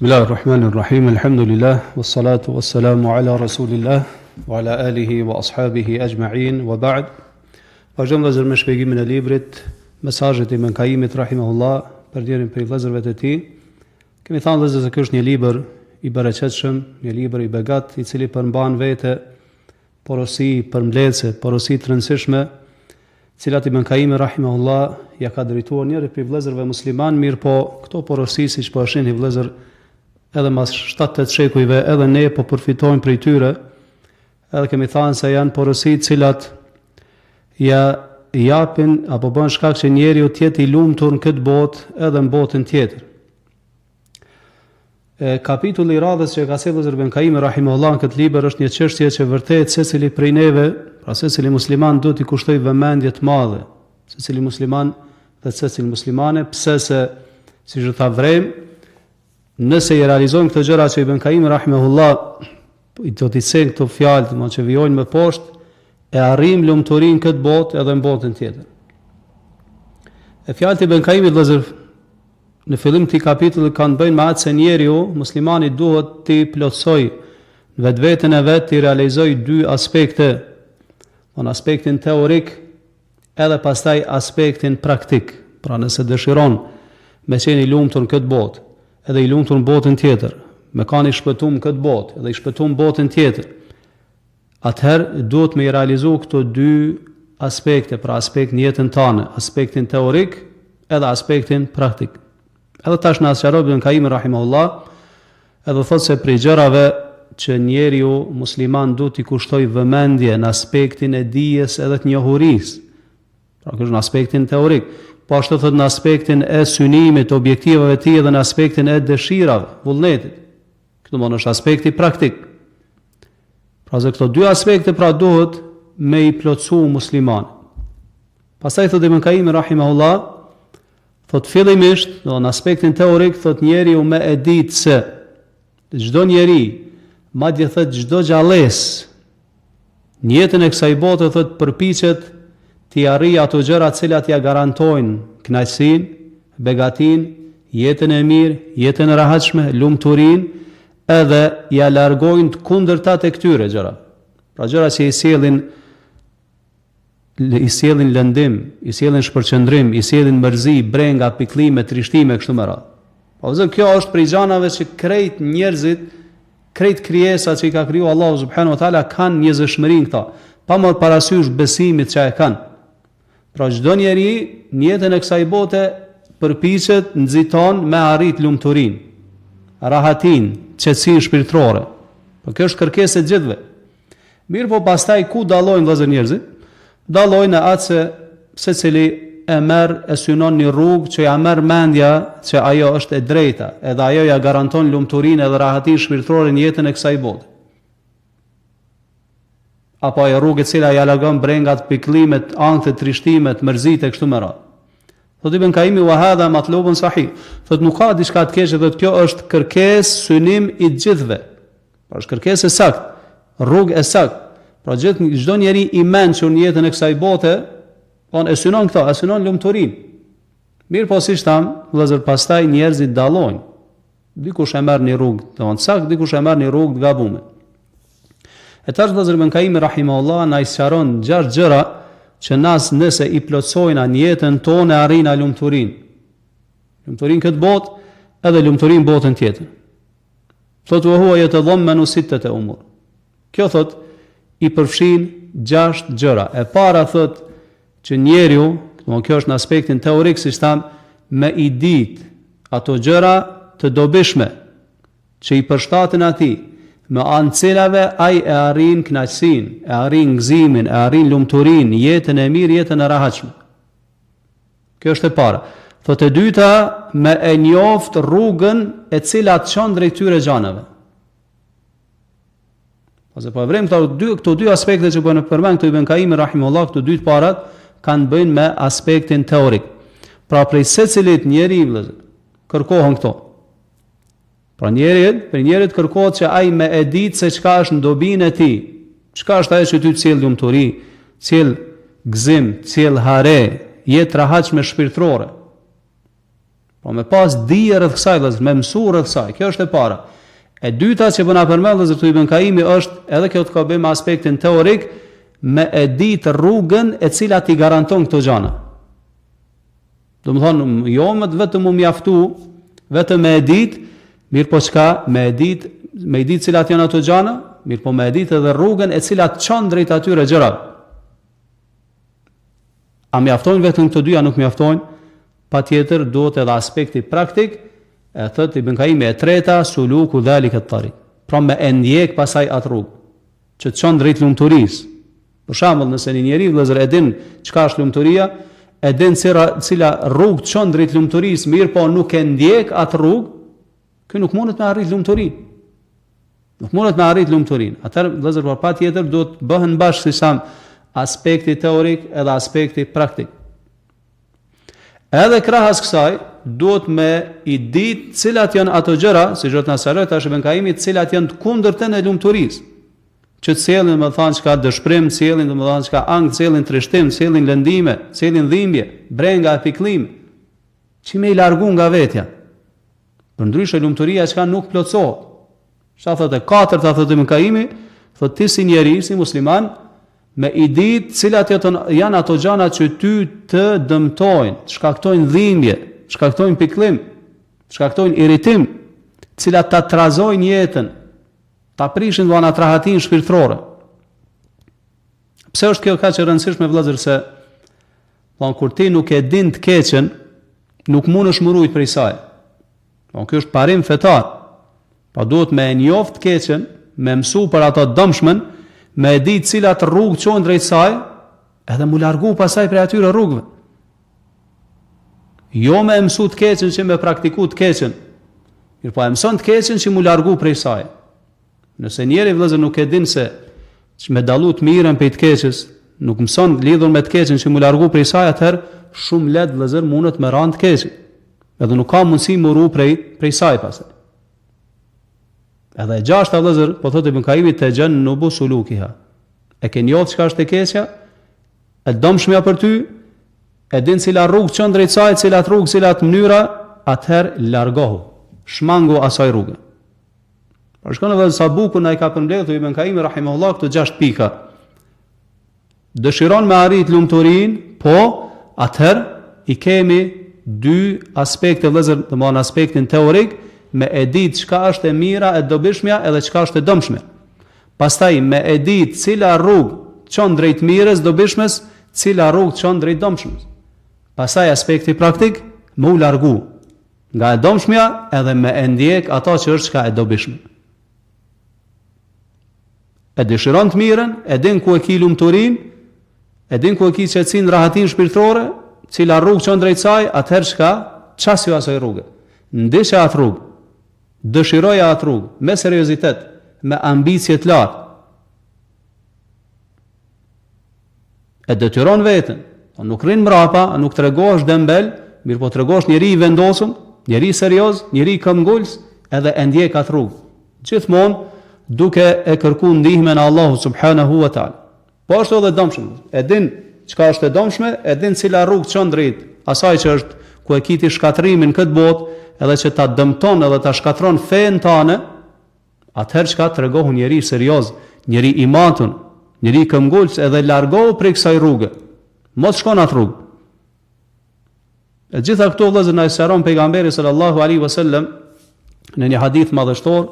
Bismillah ar-Rahman ar-Rahim, Alhamdulillah, wa salatu wa salamu ala Rasulillah, wa ala alihi wa ashabihi ajma'in, wa ba'd. Vazhdojmë vëllezër me shpjegimin e librit, mesazhet e Ibn Kajimit, rahimahullah, për njërin prej vëllezërve të tij. Kemi thanë vëllezër se ky është një libër i bereqetshëm, një libër i begat, i cili përmban vete porosi përmbledhëse, porosi të rëndësishme, të cilat Ibn Kajimi rahimahullah ja ka drejtuar njërit prej vëllezërve musliman, mirëpo këto porosi siç po e shihni vëllezër edhe mas 7-8 shekujve edhe ne po përfitojmë prej tyre, edhe kemi thënë se janë porosi të cilat ja japin apo bën shkak që njeriu të jetë i lumtur në këtë botë edhe në botën tjetër. E kapitulli i radhës që e ka sjellë vëllezër Ibn Kajimi rahimahullah në këtë libër është një çështje që vërtet secili prej neve, pra secili musliman duhet t'i kushtojë vëmendje të madhe, secili musliman dhe secili muslimane, pse se siç do ta vrejmë, nëse i realizojmë këto gjëra që Ibn Kajimi rahimahullah do t'i cekë këto fjalë, domethënë që vijojnë më poshtë, e arrijmë lumturinë në këtë botë edhe në botën tjetër. E fjalët e Ibn Kajimit vëllezër Në fillim të këtij kapitulli kanë të bëjnë me atë se njeriu, muslimani duhet t'i plotësojë në vetveten e vet t'i realizojë dy aspekte, në aspektin teorik edhe pastaj aspektin praktik. Pra nëse dëshiron me qenë i lumtur në këtë botë, edhe i lumtur në botën tjetër, me kanë i shpëtum në këtë botë, edhe i shpëtum në botën tjetër, Atëherë duhet me i realizu këto dy aspekte, pra aspekt në jetën tane, aspektin teorik edhe aspektin praktik. Edhe tash na sqaron Ibn Kajimi rahimahullah, edhe thotë se prej gjërave që njeriu musliman duhet t'i kushtojë vëmendje në aspektin e dijes edhe të njohurisë, pra kjo është në aspektin teorik, po ashtu thotë në aspektin e synimit, objektivave të tij edhe në aspektin e dëshirave, vullnetit. Kjo domethënë është aspekti praktik. Pra se këto dy aspekte pra duhet me i plotësu muslimani. Pastaj thotë Ibn Kajimi rahimahullah, thotë fillimisht, do në aspektin teorik thotë njeriu me e ditë se çdo njeri, madje thotë çdo gjallesë në jetën e kësaj bote thotë përpiqet t'i arrijë ato gjëra të cilat ja garantojnë kënaqësinë, begatinë, jetën e mirë, jetën e rehatshme, lumturinë, edhe ja largojnë të kundërtat e këtyre gjëra. Pra gjëra që i sjellin i sjellin lëndim, i sjellin shpërqendrim, i sjellin mërzi, brenga, pikëllime, trishtime kështu me radhë. Po vëllezër, kjo është prej gjanave që krejt njerëzit, krejt krijesat që i ka kriju Allahu subhanahu wa taala kanë njëzëshmëri në këta, pa marrë parasysh besimit që e kanë. Pra çdo njeri në jetën e kësaj bote përpiqet, nxiton me arrit lumturinë, rahatinë, qetësinë shpirtërore. Po kjo është kërkesë e gjithëve. Mirëpo pastaj ku dallojnë vëllezër njerëzit? Dallojnë në atë se secili e merr e synon një rrugë që ja merr mendja që ajo është e drejta, edhe ajo ja garanton lumturinë edhe rahatinë shpirtërore në jetën e kësaj bote. Apo ajo rrugë e cila ja largon brengat, pikëllimet, ankthet, trishtimet, mërzitë e kështu me radhë. Thotë Ibn Kaimi wa hadha matlubun sahih. Thotë nuk ka diçka të keqe, thotë kjo është kërkesë, synim i të gjithëve. Pra është kërkesë e saktë, rrugë e saktë. Pra gjithë çdo njeri i mençur në jetën e kësaj bote, po e synon këto, e synon lumturinë. Mirëpo siç thamë, vëllezër, pastaj njerëzit dallojnë. Dikush e merr një rrugë të saktë, dikush e merr një rrugë të gabume. E tash vëllezër Ibn Kaimi rahimahullah na i sqaron gjashtë gjëra që nas nëse i plotësojna në jetën tonë e arrina lumturinë. Lumturinë këtë botë edhe lumturinë botën tjetër. Thotë wa huwa yatadammanu sittata umur. Kjo thotë i përfshin gjashtë gjëra. E para thotë që njeriu, domthonë kjo është në aspektin teorik siç thamë, me i ditë ato gjëra të dobishme që i përshtaten atij, me anë të cilave ai e arrin kënaqësinë, e arrin gëzimin, e arrin lumturinë, jetën e mirë, jetën e rehatshme. Kjo është e para. Thotë e dyta, me e njoft rrugën e cila të çon drejt këtyre gjanave. Pse po e vrejmë këto dy këto dy aspekte që po na përmend këtu Ibn Kaimi rahimullah këto dy të parat kanë të bëjnë me aspektin teorik. Pra prej secilit njeri vëllezër kërkohen këto. Pra njerit, prej njerit kërkohet që ai me e ditë se çka është në dobinë e tij, çka është ajo që ty të sjell lumturi, sjell gëzim, sjell hare, jetë të rehatshme shpirtërore. Po me pas dije rreth kësaj vëllazër, me mësu rreth kësaj. Kjo është e para. E dyta që po na përmend vëllazër këtu Ibn Kaimi është edhe kjo të ka bëjë me aspektin teorik, me e ditë rrugën e cila t'i garanton këto gjana. Domethonë, jo më të vetëm u mjaftu, vetëm me e ditë, mirëpo çka, me e ditë, me e ditë cilat janë ato gjana, mirëpo me e ditë edhe rrugën e cila të çon drejt atyre gjërave. A mjaftojnë vetëm këto dyja, nuk mjaftojnë, patjetër duhet edhe aspekti praktik, e thotë Ibn Kaimi e treta, suluku dhalike tarik. Pra me e ndjek pasaj atë rrugë, që të çon drejt lumturisë. Për shembull, nëse një njeri vëllezër e din çka është lumturia, e din cila, cila rrugë të çon drejt lumturisë, mirëpo nuk e ndjek atë rrugë, ky nuk mundet me arrit lumturinë. Nuk mundet me arrit lumturinë. Atëherë vëllezër, por patjetër duhet të bëhen bashkë si thamë aspekti teorik edhe aspekti praktik. Edhe krahas kësaj, duhet me i ditë cilat janë ato gjëra, siç do të na sqarojë tash Ibn Kaimi, cilat janë të kundërtën e lumturisë, që të sjellin domethënë çka dëshpërim, sjellin domethënë çka ankth, sjellin trishtim, sjellin lëndime, sjellin dhimbje, brenga e pikëllim, që me i largu nga vetja. Përndryshe lumturia çka nuk plotësohet. Çka thotë e katërta thotë Ibn Kaimi, thotë ti si njeri, si musliman, me i ditë cilat janë ato gjana që ty të dëmtojnë, të shkaktojnë dhimbje, të shkaktojnë pikëllim, të shkaktojnë irritim, cilat ta trazojnë jetën, ta prishin domethënë atë rahatinë shpirtërore. Pse është kjo kaq e rëndësishme vëllezër se Domethënë kur ti nuk e din të keqen, nuk mundesh m'u rujt prej saj. Domethënë ky është parim fetar. Pa duhet me e njoft të keqen, me mësu për ato të dëmshmen, me e ditë cilat rrugë çojnë drejt saj, edhe m'u largu pasaj prej atyre rrugëve. Jo me e mësu të keqen që me praktiku të keqen, mirëpo e mëson të keqen që m'u largu prej saj. Nëse njeri vëllezër nuk e din se që me dallu të mirën prej të keqes, nuk mëson lidhur me të keqen që m'u largu prej saj, atëherë shumë lehtë vëllezër mundet me ra në të keqen. Edhe nuk ka mundësi m'u ru prej, prej saj pastaj. Edhe e gjashta vëllezër, po thotë Ibn Kaimi texhennubu sulukiha. E ke njohur çka është e keqja? E dëmshmja për ty, e din cila rrugë çon drejt saj, cilat rrugë, cilat mënyra, atëherë largohu. Shmangu asaj rruge. Por shikoni vëllezër sa bukur na i ka përmbledhur Ibn Kaimi rahimahullah këto gjashtë pika. Dëshiron me arrit lumturinë, po atëherë i kemi dy aspekte vëllezër, domethënë aspektin teorik me e ditë çka është e mira e dobishmja edhe çka është e dëmshme. Pastaj me e ditë cila rrugë çon drejt mirës, dobishmes, cila rrugë çon drejt dëmshmes. Pastaj aspekti praktik me u largu Nga e dëmshmja edhe me e ndjek ato që është çka e dobishme. E dëshiron të mirën, e din ku e ki lumturinë, e din ku e ki qetësinë, rahatinë shpirtërore, cila rrugë çon drejt saj, atëherë çka qasju asaj rruge. Ndiqe atë rrugë. Dëshiroje atë rrugë me seriozitet, me ambicie të lartë. E detyron veten, po nuk rrin mbrapa, nuk tregohesh dembel, mirëpo tregohesh njeri i vendosur, njeri serioz, njeri këmbëngulës, edhe e ndjek atë rrugë. Gjithmonë duke e kërku ndihmën e Allahut subhanahu wa taala. Po ashtu edhe dëmshme. E din çka është e dëmshme, e din cila rrugë çon drejt asaj që është ku e ki ti shkatërrimin në këtë botë, edhe që ta dëmton edhe ta shkatërron fenë tane, Atëherë çka tregohu njeri serioz, njeri i matun, njeri këmbëngulës edhe largohu prej kësaj rruge. Mos shko në atë rrugë. E gjitha këto vëllezër na i sqaron pejgamberi sallallahu alaihi wasallam në një hadith madhështor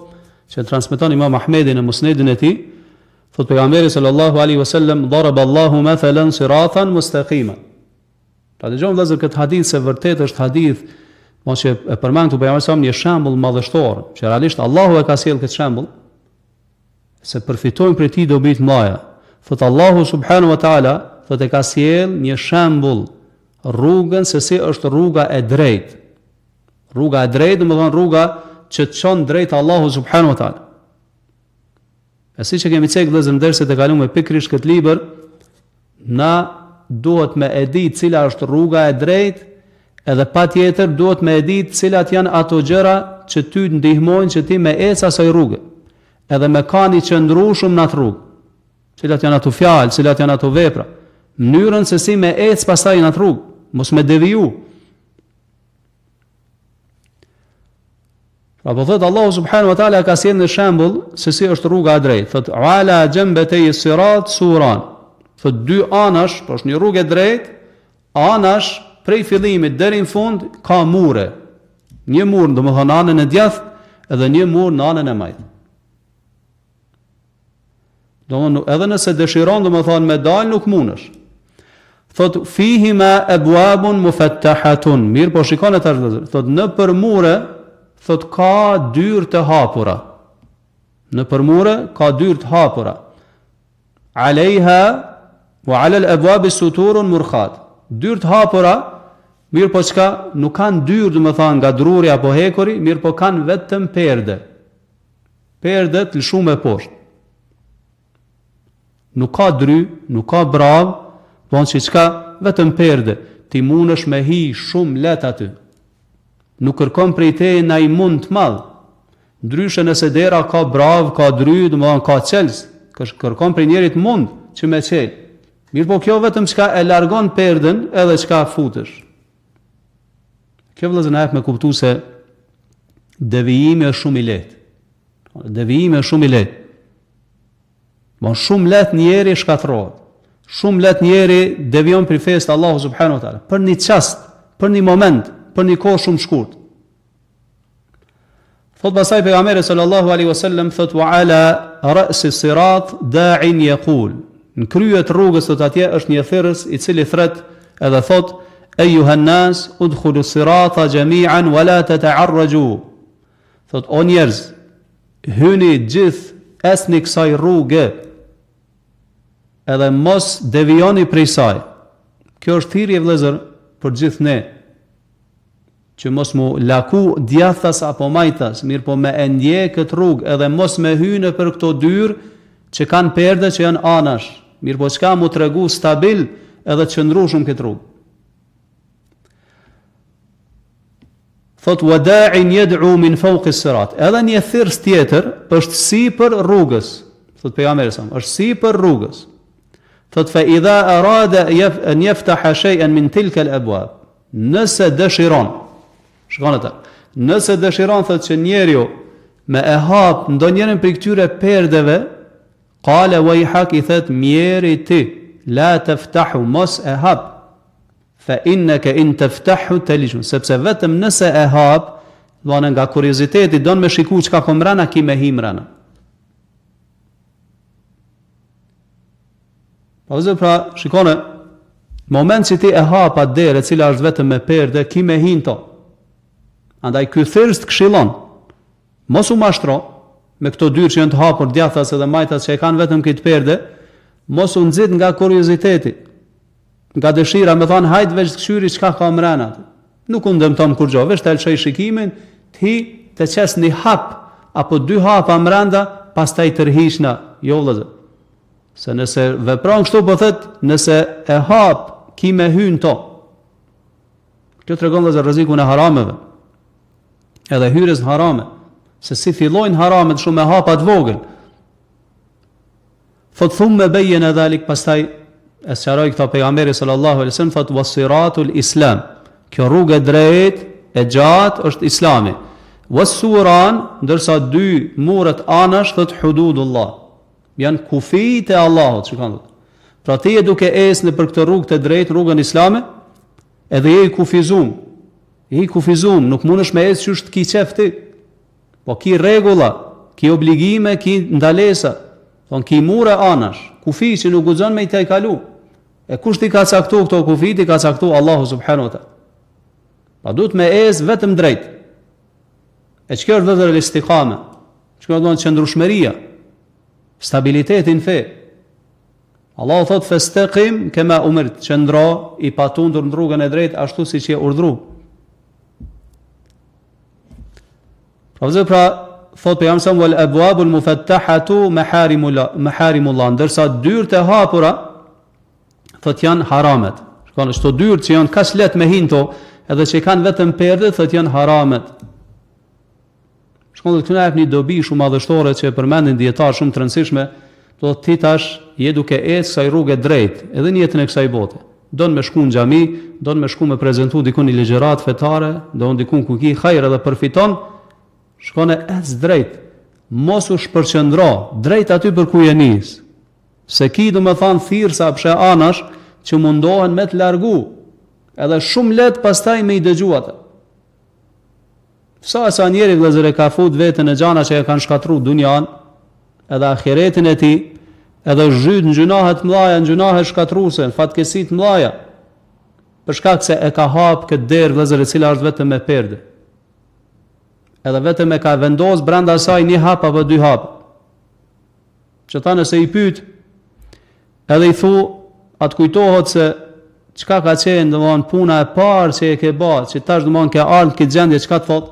që transmeton Imam Ahmedi në Musnedin e tij, thot pejgamberi sallallahu alaihi wasallam daraba Allahu mathalan siratan mustaqima. Ta dëgjojmë vëllezër këtë hadith se vërtet është hadith, mo që e përmend këtu pejgamberi sa një shembull madhështor, që realisht Allahu e ka sjell këtë shembull, se përfitojmë prej tij dobi të mëdha. Thot Allahu subhanahu wa taala, thot e ka sjell një shembull rrugën se si është rruga e drejtë. Rruga e drejtë, domethënë rruga që të çon drejt Allahu subhanahu wa taala. E siç e kemi cek vëllezër në derset e kalume pikërisht këtë libër, na duhet me e ditë cila është rruga e drejtë, edhe patjetër duhet me e ditë cilat janë ato gjëra që ty të ndihmojnë që ti me ecë asaj rruge, edhe me kanë i qëndrueshëm në atë rrugë. Cilat janë ato fjalë, cilat janë ato vepra, mënyrën se si me ecë pastaj në atë rrugë, mos me deviju. Pra po thot Allahu subhanahu wa taala ka sjellë një shembull se si është rruga e drejtë. Thot ala janbatay sirat suran. Thot dy anash, po është një rrugë e drejtë, anash prej fillimit deri në fund ka mure. Një mur, domethënë anën e djathtë edhe një mur në anën e majtë. Domethënë edhe nëse dëshiron domethënë me dal nuk mundesh. Thot fihima abwabun mufattahatun. Mirë, po shikoni tash vëllazër. Thot nëpër mure, thot ka dyer të hapura. Nëpër mure ka dyer të hapura. Alejha wa ala al-abwab suturun murkhat. Dyer të hapura, mirë po çka nuk kanë dyer domethënë nga druri apo hekuri, mirë po kanë vetëm perde. Perde të lëshume poshtë. Nuk ka dry, nuk ka bravë, po që çka vetëm perde, ti mundesh me hi shumë lehtë aty. Nuk kërkon prej teje naj mund të madh. Ndryshe nëse dera ka bravë, ka dry, domethënë ka çelës, kërkon prej njerit mund që me çel. Mirëpo kjo vetëm çka e largon perden edhe çka futesh. Kjo vëllezër na jep me kuptu se devijimi është shumë i lehtë. Devijimi është shumë i lehtë. Bon shumë lehtë njeri shkatërrohet. Shumë lehtë njeri devijon prej fesë të Allahu subhanahu wa taala. Për një çast, për një moment, për një kohë shumë shkurt. Thot pastaj pejgamberi sallallahu alaihi wasallam thot wa ala ra'si sirat da'in yaqul. Në krye të rrugës thot atje është një thirrës i cili thret edhe thot ejuha nas udkhulu sirata jami'an wa la tata'arraju. Thot o njerëz, hyni gjithë ecni kësaj rruge edhe mos devijoni prej saj. Kjo është thirrje vëllezër për gjithë ne. Që mos mu laku djathtas apo majtas, mirëpo me e ndjek këtë rrugë edhe mos me hy nëpër këto dyrë që kanë perde që janë anash, mirëpo çka mu tregu stabil edhe të qëndrueshëm këtë rrugë. Thot wa da'in yad'u min fawqi sirat. Edhe një thirrës tjetër është sipër rrugës. Thot pejgamberi sa, është sipër rrugës. Thot fa idha arada an yaftaha shay'an min tilka al-abwab. Nëse dëshiron, shikoni atë. Nëse dëshiron thotë që njeriu me e hap ndonjërin prej këtyre perdeve, qale wayhak i thot mjeri ti, la taftahu mos e hap. Fa innaka in taftahu taliju, sepse vetëm nëse e hap, domethënë nga kurioziteti don me shiku çka ka mrena ki me hi mrena. Po vëllezër pra, shikone, moment që ti e hap atë derë e cila është vetëm me perde, ki me hi n'to. Andaj ky thirrës të këshillon. Mos u mashtro me këto dyrë që janë të hapur djathtas edhe majtas që e kanë vetëm këtë perde, mos u nxit nga kurioziteti, nga dëshira me thanë hajt veç të kqyri çka ka mrena. Nuk u dëmton kurgjo, veç të lëshoj shikimin, të hi, të qes një hap apo dy hapa mrenda, pastaj tërhiqna. Jo vëllezër. Se nëse vepron kështu po thot, nëse e hap, ki me hy në to. Kjo tregon vëllezër rrezikun e harameve. Edhe hyrjes në harame. Se si fillojnë haramet shumë me hapa të vogël. Thot thumme bejjene dhalik pastaj e sqaroi këta pejgamberi sallallahu alaihi wasallam thot wasiratul islam. Kjo rrugë e drejtë e gjatë është Islami. Wasuran, ndërsa dy muret anash thot hududullah. Janë kufijtë e Allahut, shikon. Pra ti je duke ecë nëpër këtë rrugë të drejtë, rrugën islame, edhe je i kufizum. Je i kufizum, nuk mundesh me ecë qysh të ki qef ti. Po ki rregulla, ki obligime, ki ndalesa. Thon ki mure anash, kufi që nuk guxon me i tejkalu. E kush t'i ka caktu këto kufi, t'i ka caktu Allahu subhanahu wa taala. Pa duhet me ecë vetëm drejt. E çka është vëllezër istikame? Çka do të qëndrueshmëria? Stabiliteti në fe. Allahu thot festekim kema umirt, qëndro i patundur në rrugën e drejtë ashtu siç je urdhru. Pra vëllezër pra thot pejgamberi sa wal abwabul mufattahatu maharimullah maharimullah ndërsa dyert e hapura thot janë haramet. Shikoni, këto dyert që janë kaq lehtë me hi n'to, edhe që kanë vetëm perde, thot janë haramet. Shikoni, këtu na jep një dobi shumë madhështore që e përmendin dijetarët shumë të rëndësishme, do të ti tash je duke ecë kësaj rruge drejt, edhe në jetën e kësaj bote. Don me shku në xhami, don me shku me prezentu dikun një ligjëratë fetare, don dikun ku ki hajr edhe përfiton. Shkon e ec drejt, mos u shpërqendro, drejt aty për ku je nis. Se ki domethanë thirrsa pse anash që mundohen me të largu, edhe shumë lehtë pastaj me i dëgju ata. Sa e sa njeri vëllezër e ka fut veten në gjana që e kanë shkatru dunjan, edhe ahiretin e tij, edhe zhyt në gjynahe të mdhaja, në gjynahe shkatruse, në fatkeqësi të mdhaja, për shkak se e ka hap këtë derë vëllezër e cila është vetëm me perde. Edhe vetëm e ka vendos brenda saj një hap apo dy hap. Që ta nëse i pyet, edhe i thu, a të kujtohet se çka ka qenë, domthon puna e parë që e ke ba, që tash domthon ke ardhur në këtë gjendje, çka të thot?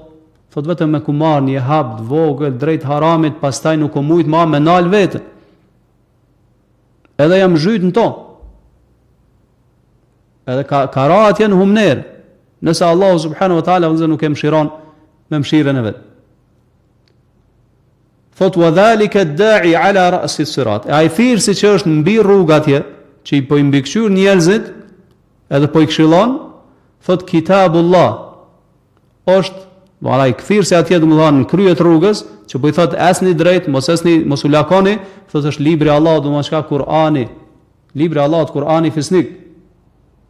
Thot vetëm e kum marr një hap të vogël drejt haramit, pastaj nuk kom mujt ma me nal veten. Edhe jam zhyt në to. Edhe ka ka ra atje në humnerë. Nëse Allahu subhanahu wa taala vëllezër nuk e mëshiron me mëshirën e vet. Thot wa dhalika ad-da'i ala ra'si sirat. E ai thirrësi që është mbi rrugë atje, që i po i mbikëqyr njerëzit, edhe po i këshillon, thot kitabullah. Është, do ai thirrësi atje domethënë në krye të rrugës, që po i thot ecni drejt, mos ecni, mos u lakoni, thot është libri i Allahut, domethënë çka Kur'ani. Libri i Allahut, Kur'ani fisnik.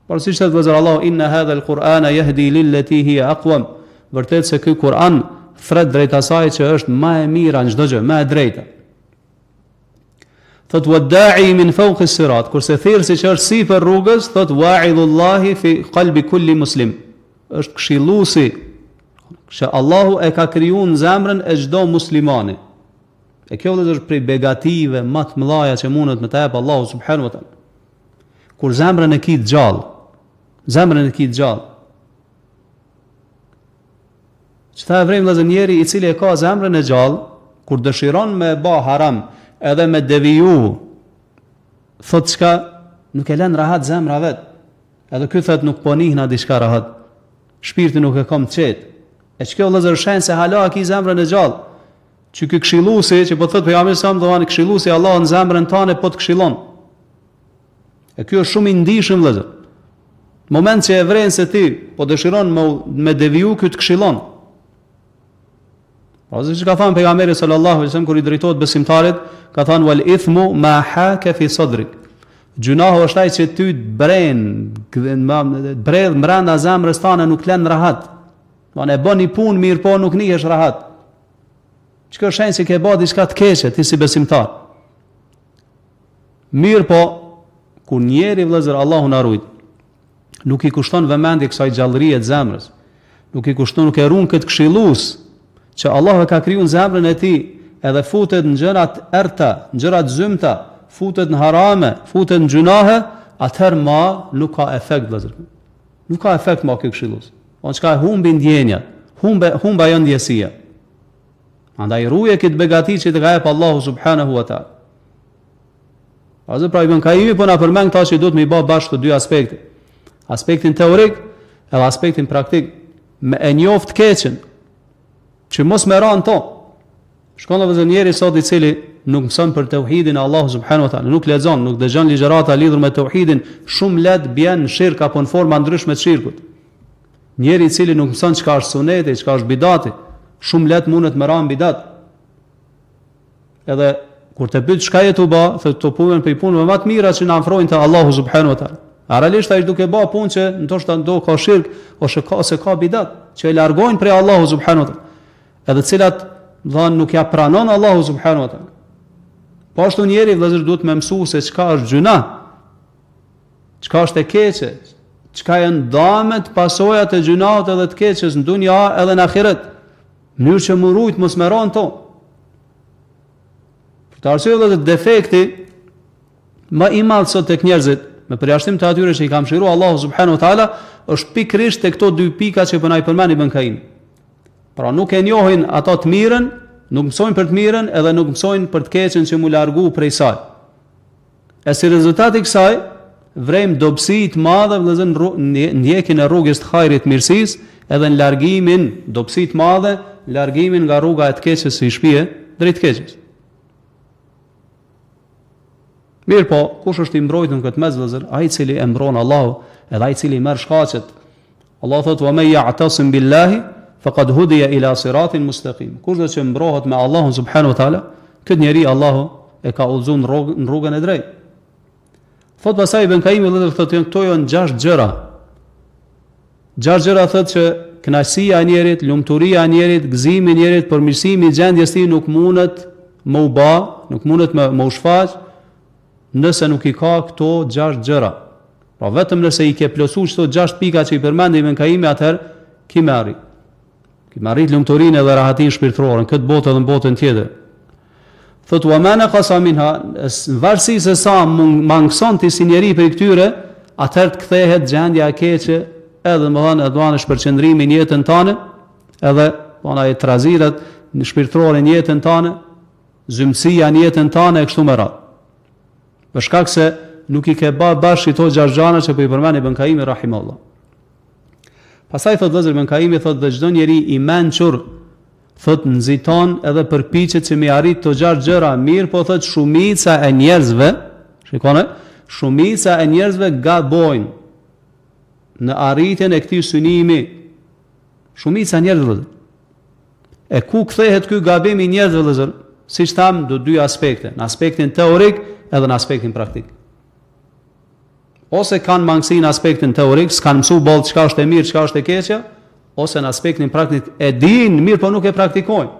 Por siç thotë vëllezër Allahu inna hadha al-Qur'ana yahdi lillati hiya aqwam. Vërtet se ky Kur'an thret drejt asaj që është më e mira në çdo gjë, më e drejta. Thot wa da'i min fawq as-sirat, kurse thirrësi që është sipër rrugës, thot wa'idhullahi fi qalbi kulli muslim. Është këshilluesi që Allahu e ka kriju në zemrën e çdo muslimani. E kjo vëllezër është prej begative më të mëdha që mundet me ta jap Allahu subhanahu wa taala. Kur zemrën e ki të gjallë, zemrën e ki të gjallë. Që ta e vrejmë vëllezër njeri i cili e ka zemrën e gjallë, kur dëshiron me ba haram edhe me deviju, thot çka nuk e lën rahat zemra vet. Edhe ky thot nuk po nihna diçka rahat. Shpirti nuk e kam të qetë. E që kjo vëllezër shenjë se hala e ki zemrën e gjallë. Që ky këshilluesi që po thotë pejgamberi sa domethënë këshilluesi Allahu në zemrën tënde po të këshillon. E ky është shumë i ndishëm vëllazër. Moment që e vren se ti po dëshiron me me deviju ky të këshillon. Po siç ka thënë pejgamberi sallallahu alaihi wasallam kur i drejtohet besimtarit, ka thënë wal ithmu ma haka fi sadrik. Gjynahu është ai që ty të bren, bredh brenda zemrës tënde nuk lën rahat. Do e bën një punë mirë, po nuk nihesh rahat. Që kjo shenjë se ke ba diçka të keqe, ti si besimtar. Mirëpo, kur njeri vëllezër Allahu na rujt, nuk i kushton vëmendje kësaj gjallërie të zemrës, nuk i kushton, nuk e ruan këtë këshillues, që Allahu e ka kriju në zemrën e tij, edhe futet në gjëra të errëta, në gjëra të zymta, futet në harame, futet në gjynahe, atëherë ma nuk ka efekt vëllezër. Nuk ka efekt ma ky këshillues. Po çka e humbi ndjenjat, humbe humb ajo ndjesia. Andaj ruje këtë begati që të ka jep Allahu subhanahu wa taala. Vëllezër pra Ibn Kajimi po na përmend këta që duhet me i bë bashkë të dy aspekte. Aspektin teorik edhe aspektin praktik. Me e njoft të keqen që mos me ra në to. Shikon vëllezër njeri sot i cili nuk mëson për teuhidin e Allahu subhanahu wa taala, nuk lexon, nuk dëgjon ligjërata lidhur me teuhidin, shumë lehtë bjen në shirk apo në forma ndryshme të shirkut. Njeri i cili nuk mëson çka është suneti, çka është bidati, shumë lehtë mundet me ra në bidat. Edhe kur të pyet çka je tu ba, thotë këto punë prej punëve më të mira që na afrojnë te Allahu subhanahu wa taala. A realisht ai është duke ba punë që ndoshta ndo ka shirk ose ka ose ka bidat, që e largojnë prej Allahu subhanahu wa taala. Edhe cilat, do nuk ja pranon Allahu subhanahu wa taala. Po ashtu njeri vëllezër duhet me mësu se çka është gjynah. Çka është e keqe, çka janë damet, pasojat e gjynahut edhe të keqes në dunja edhe në ahiret. Në mënyrë që m'u rujt mos me ra në to. Për këtë arsye vëllezër defekti më i madh sot tek njerëzit, me përjashtim të atyre që i ka mëshiruar Allahu subhanahu wa taala, është pikërisht te këto dy pika që po na i përmend Ibn Kajimi. Pra nuk e njohin ato të mirën, nuk mësojnë për të mirën edhe nuk mësojnë për të keqen që mu largu prej saj. E si rezultat i kësaj, vrejmë dobësi të madhe vëllezër në ndjekjen e rrugës të hajrit mirësisë, edhe në largimin, dobësi të madhe, largimin nga rruga e të keqes si shpie drejt të keqes. Mirëpo, kush është i mbrojtur në këtë mes vëllezër, ai i cili e mbron Allahu, edhe ai i cili merr shkaqet. Allah thotë: "Wa men ya'tasim billahi. faqad hudiya ila siratin mustaqim. Kushdo që mbrohet me Allahun subhanahu wa taala, këtë njeri Allahu e ka udhëzuar në rrugën, në rrugën e drejtë. Thot pastaj Ibn Kaimi vëllezër thotë këto janë gjashtë gjëra. Gjashtë gjëra thotë që kënaqësia e njerit, lumturia e njerit, gëzimi i njerit, përmirësimi i gjendjes tij nuk mundet me u ba, nuk mundet me, me u shfaq nëse nuk i ka këto gjashtë gjëra. Pra vetëm nëse i ke plotësu këto gjashtë pika që i përmendi Ibn Kaimi atëherë ki me arrit. Ki me arrit lumturinë edhe rahatinë shpirtërore në këtë botë edhe në botën tjetër. Thot wa ma naqasa minha, në varësi se sa mangëson ti si njeri prej këtyre, atëherë të kthehet gjendja e keqe, edhe domethënë edhe domethënë shpërqendrimi në jetën tane, edhe domethënë ai trazirat në shpirtërore në jetën tane, zymtësia në jetën tane e kështu me radhë. Për shkak se nuk i ke ba bashkë këto gjashtë gjana që po i përmend Ibn Kaimi rahimahullah. Pastaj thot vëllezër Ibn Kaimi thot dhe çdo njeri i mençur thot nxiton edhe përpiqet që me arrit këto gjashtë gjëra, mirëpo thot shumica e njerëzve, shikoni, shumica e njerëzve gabojnë në arritjen e këtij synimi. Shumica e njerëzve. E ku kthehet ky gabim i njerëzve vëllezër? Siç thamë, do dy aspekte, në aspektin teorik edhe në aspektin praktik. Ose kanë mangësi në aspektin teorik, s'kanë mësu boll çka është e mirë, çka është e keqja, ose në aspektin praktik e dinë mirë, po nuk e praktikojnë.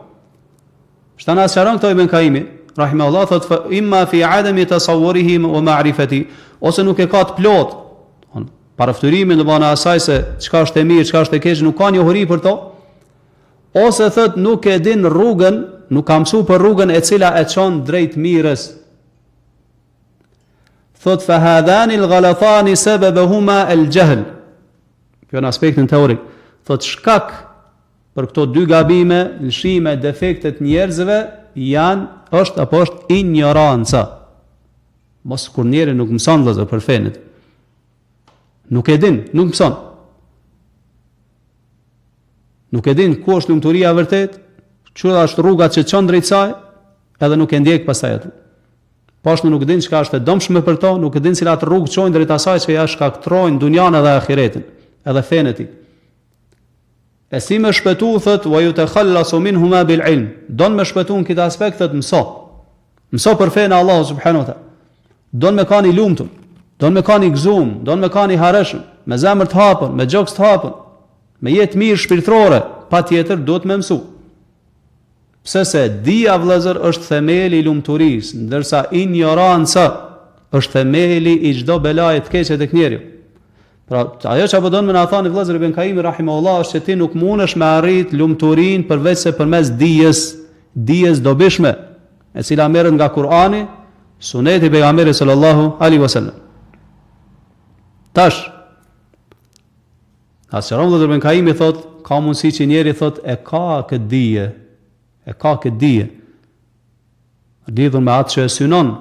Çka na sqaron këto Ibn Kaimi, rahimahullah thot fa imma fi adami tasawwurihi wa ma'rifati, ose nuk e ka të plot. Parafytyrimin domethënë asaj se çka është e mirë, çka është e keq, nuk ka njohuri për to. Ose thot nuk e din rrugën, nuk ka mësu për rrugën e cila e çon drejt mirës. Thot fa hadhani al-ghalatani sababuhuma al-jahl. Kjo në aspektin teorik. Thot shkak për këto dy gabime, lëshime, defekte të njerëzve janë është apo është injoranca. Mos kur njeri nuk mëson vëllezër për fenë. Nuk e din, nuk mëson. Nuk e din ku është lumturia e vërtetë, cila është rruga që çon drejt saj, edhe nuk e ndjek pastaj atë. Po ashtu nuk din çka është e dëmshme për to, nuk e din cilat rrugë çojnë drejt asaj që ja shkatërrojnë dunjan edhe ahiretin, edhe fenë e tij. E si me shpëtu, thot, wa yutakhallasu minhuma bil ilm. Don me shpëtu në këtë aspekt, thot, mëso. Mëso për fenë e Allahut subhanahu wa taala. Don me kanë i lumtur, don me kanë i gëzum, don me kanë i hareshëm, me zemër të hapur, me gjoks të hapur, me jetë mirë shpirtërore, patjetër duhet me mësu. Pse se dija vëllezër është themeli i lumturisë, ndërsa injoranca është themeli i çdo belaje të keqe tek njeriu. Pra, ajo që po don me na thanë vëllezër Ibn Kaimi rahimahullah është se ti nuk mundesh me arrit lumturinë përveç se përmes dijes, dijes dobishme, e cila merret nga Kur'ani, Suneti i pejgamberit sallallahu alaihi wasallam. Tash Na sqaron vëllezër Ibn Kaimi thot, ka mundësi që njeri thot e ka këtë dije, e ka këtë dije. Lidhur me atë që e synon,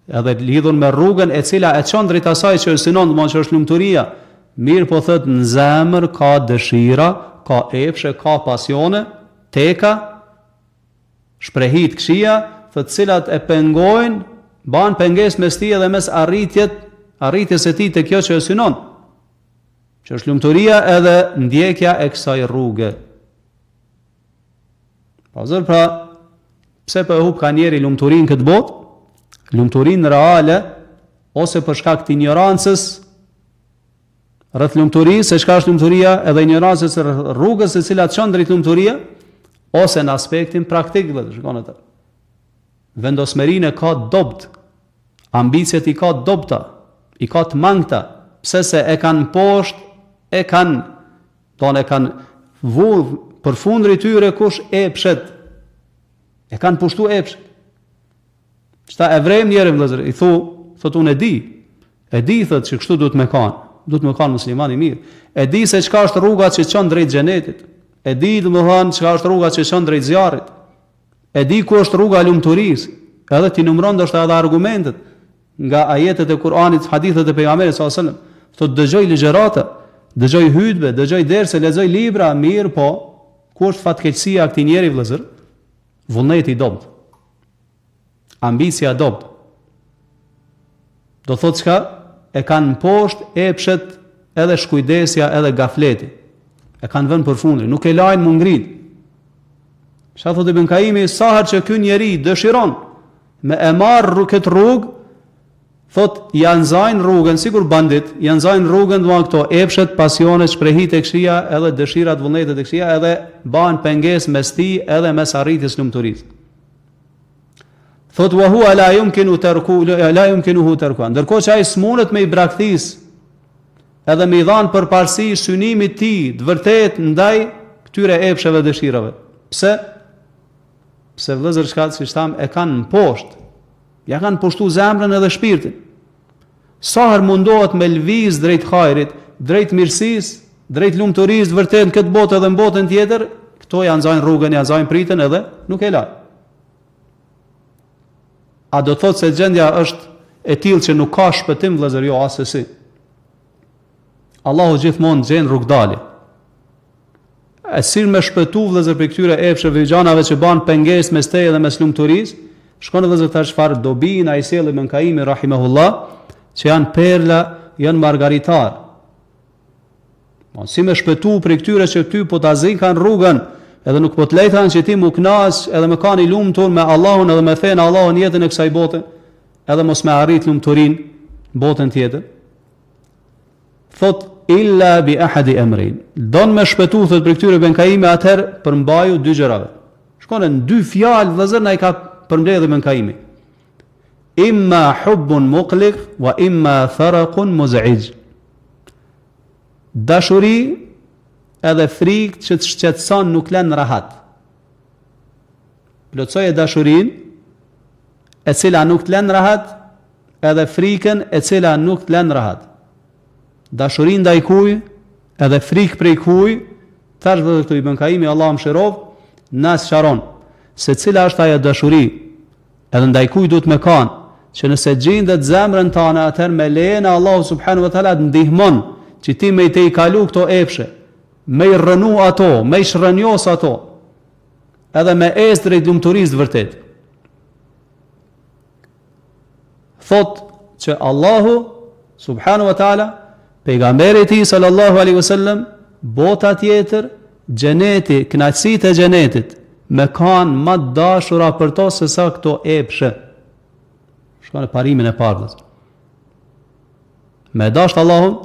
edhe lidhur me rrugën e cila e çon drejt asaj që e synon, domethënë që është lumturia. Mirëpo thot në zemër ka dëshira, ka epshe, ka pasione, teka, shprehi të këqija, të cilat e pengojnë, bahen pengesë mes tij edhe mes arritjet, arritjes së tij te kjo që e synon. Që është lumturia edhe ndjekja e kësaj rruge. Pa zër pra, pse po e hup ka njeri lumturinë këtë botë? Lumturinë reale, ose për shkak të injorancës, rreth lumturisë, se çka është lumturia, edhe injorancës rreth rrugës e cila çon drejt lumturia, ose në aspektin praktik, dhe shikon atë. Vendosmërinë e ka dobt, Ambiciet i ka të dobëta, i ka të mangëta, pse se e kanë mposht, e kanë, donë e kanë vu përfundri tyre kush epshet. E kanë pushtu epshet. Qëta e vrejmë njerin vëllezër, i thu, thot unë e di, e di thot që kështu duhet me kanë, duhet me kanë musliman i mirë. E di se çka është rruga që çon drejt xhenetit. E di domethënë çka është rruga që çon drejt zjarrit. E di ku është rruga e lumturisë, edhe t'i numëron ndoshta edhe argumentet nga ajetet e Kur'anit, hadithet e pejgamberit sallallahu alajhi wasallam. Thotë dëgjoj ligjërata, dëgjoj hutbe, dëgjoj derse, lexoj libra, mirëpo, ku është fatkeqësia e këtij njeri vëllazër? Vullneti i dobët. Ambicia e dobët. Do thotë çka e kanë mposht epshet edhe shkujdesja edhe gafleti. E kanë vënë për fundi, nuk e lajnë m'u ngrit. Çka thotë Ibn Kajimi, sa herë që ky njeri dëshiron me e marrë këtë rrugë, thot ja nxajnë rrugën sikur bandit, ja nxajnë rrugën do këto epshet, pasionet, shprehitë e këqija, edhe dëshirat, vullnetet e këqija, edhe bahen pengesë mes tij edhe mes arritjes lumturisë. Thot wa huwa la yumkinu tarku la yumkinuhu tarku. Ndërkohë që ai s'mundet me i braktis edhe me i dhanë përparësi synimit tij të vërtetë ndaj këtyre epsheve dhe dëshirave. Pse? Pse vëllezër çka siç thamë e kanë mposht. Ja kanë pushtu zemrën edhe shpirtin. Sa herë mundohet me lviz drejt hajrit, drejt mirësisë, drejt lumturisë të vërtetë në këtë botë edhe në botën tjetër, këto ja nxajnë rrugën, ja nxajnë pritën edhe nuk e lajnë. A do të thotë se gjendja është e tillë që nuk ka shpëtim vëllezër, jo asesi. Allahu gjithmonë gjen rrugdalje. E si me shpëtu vëllezër prej këtyre epsheve gjanave që ban pengesë mes teje dhe mes lumturisë, shikoni vëllezër tash çfarë dobi na i sjell Ibn Kaimi rahimahullah, që janë perla, janë margaritar. Po si me shpëtu prej këtyre që ty po ta zinkan rrugën, edhe nuk po të lejkan që ti m'u knaq edhe me kanë i lumtur me Allahun edhe me fenë e Allahut në jetën e kësaj bote, edhe mos me arrit lumturinë në botën tjetër. Thot illa bi ahadi emrin. Don me shpëtu thot prej këtyre Ibn Kaimi atëherë përmbaju dy gjërave. Shikoni në dy fjalë vëllazër na i ka përmbledhur Ibn Kaimi. Imma hubbun muqliq wa imma faraqun muz'ij. Dashuri edhe frikë që të shqetëson nuk len rahat. Plotësoje dashurinë e cila nuk të len rahat edhe frikën e cila nuk të len rahat. Dashuri ndaj kuj, edhe frikë prej kuj, tash vëllezër këtu Ibn Kaimi, Allahu e mëshiroftë, na sqaron se cila është ajo dashuri, edhe ndaj kuj duhet me kanë, që nëse gjindet zemrën tane, atëherë me lejen e Allahu subhanahu wa taala të ndihmon që ti me i tejkalu këto epshe, me i rrënu ato, me i shrrënjos ato, edhe me ecë drejt lumturisë të vërtetë. Thot që Allahu subhanahu wa taala pejgamberi i tij sallallahu alaihi wasallam bota tjetër xheneti kënaqësitë e xhenetit me kanë ma të dashura për to se sa këto epshe shikoni parimin e parë me dasht Allahun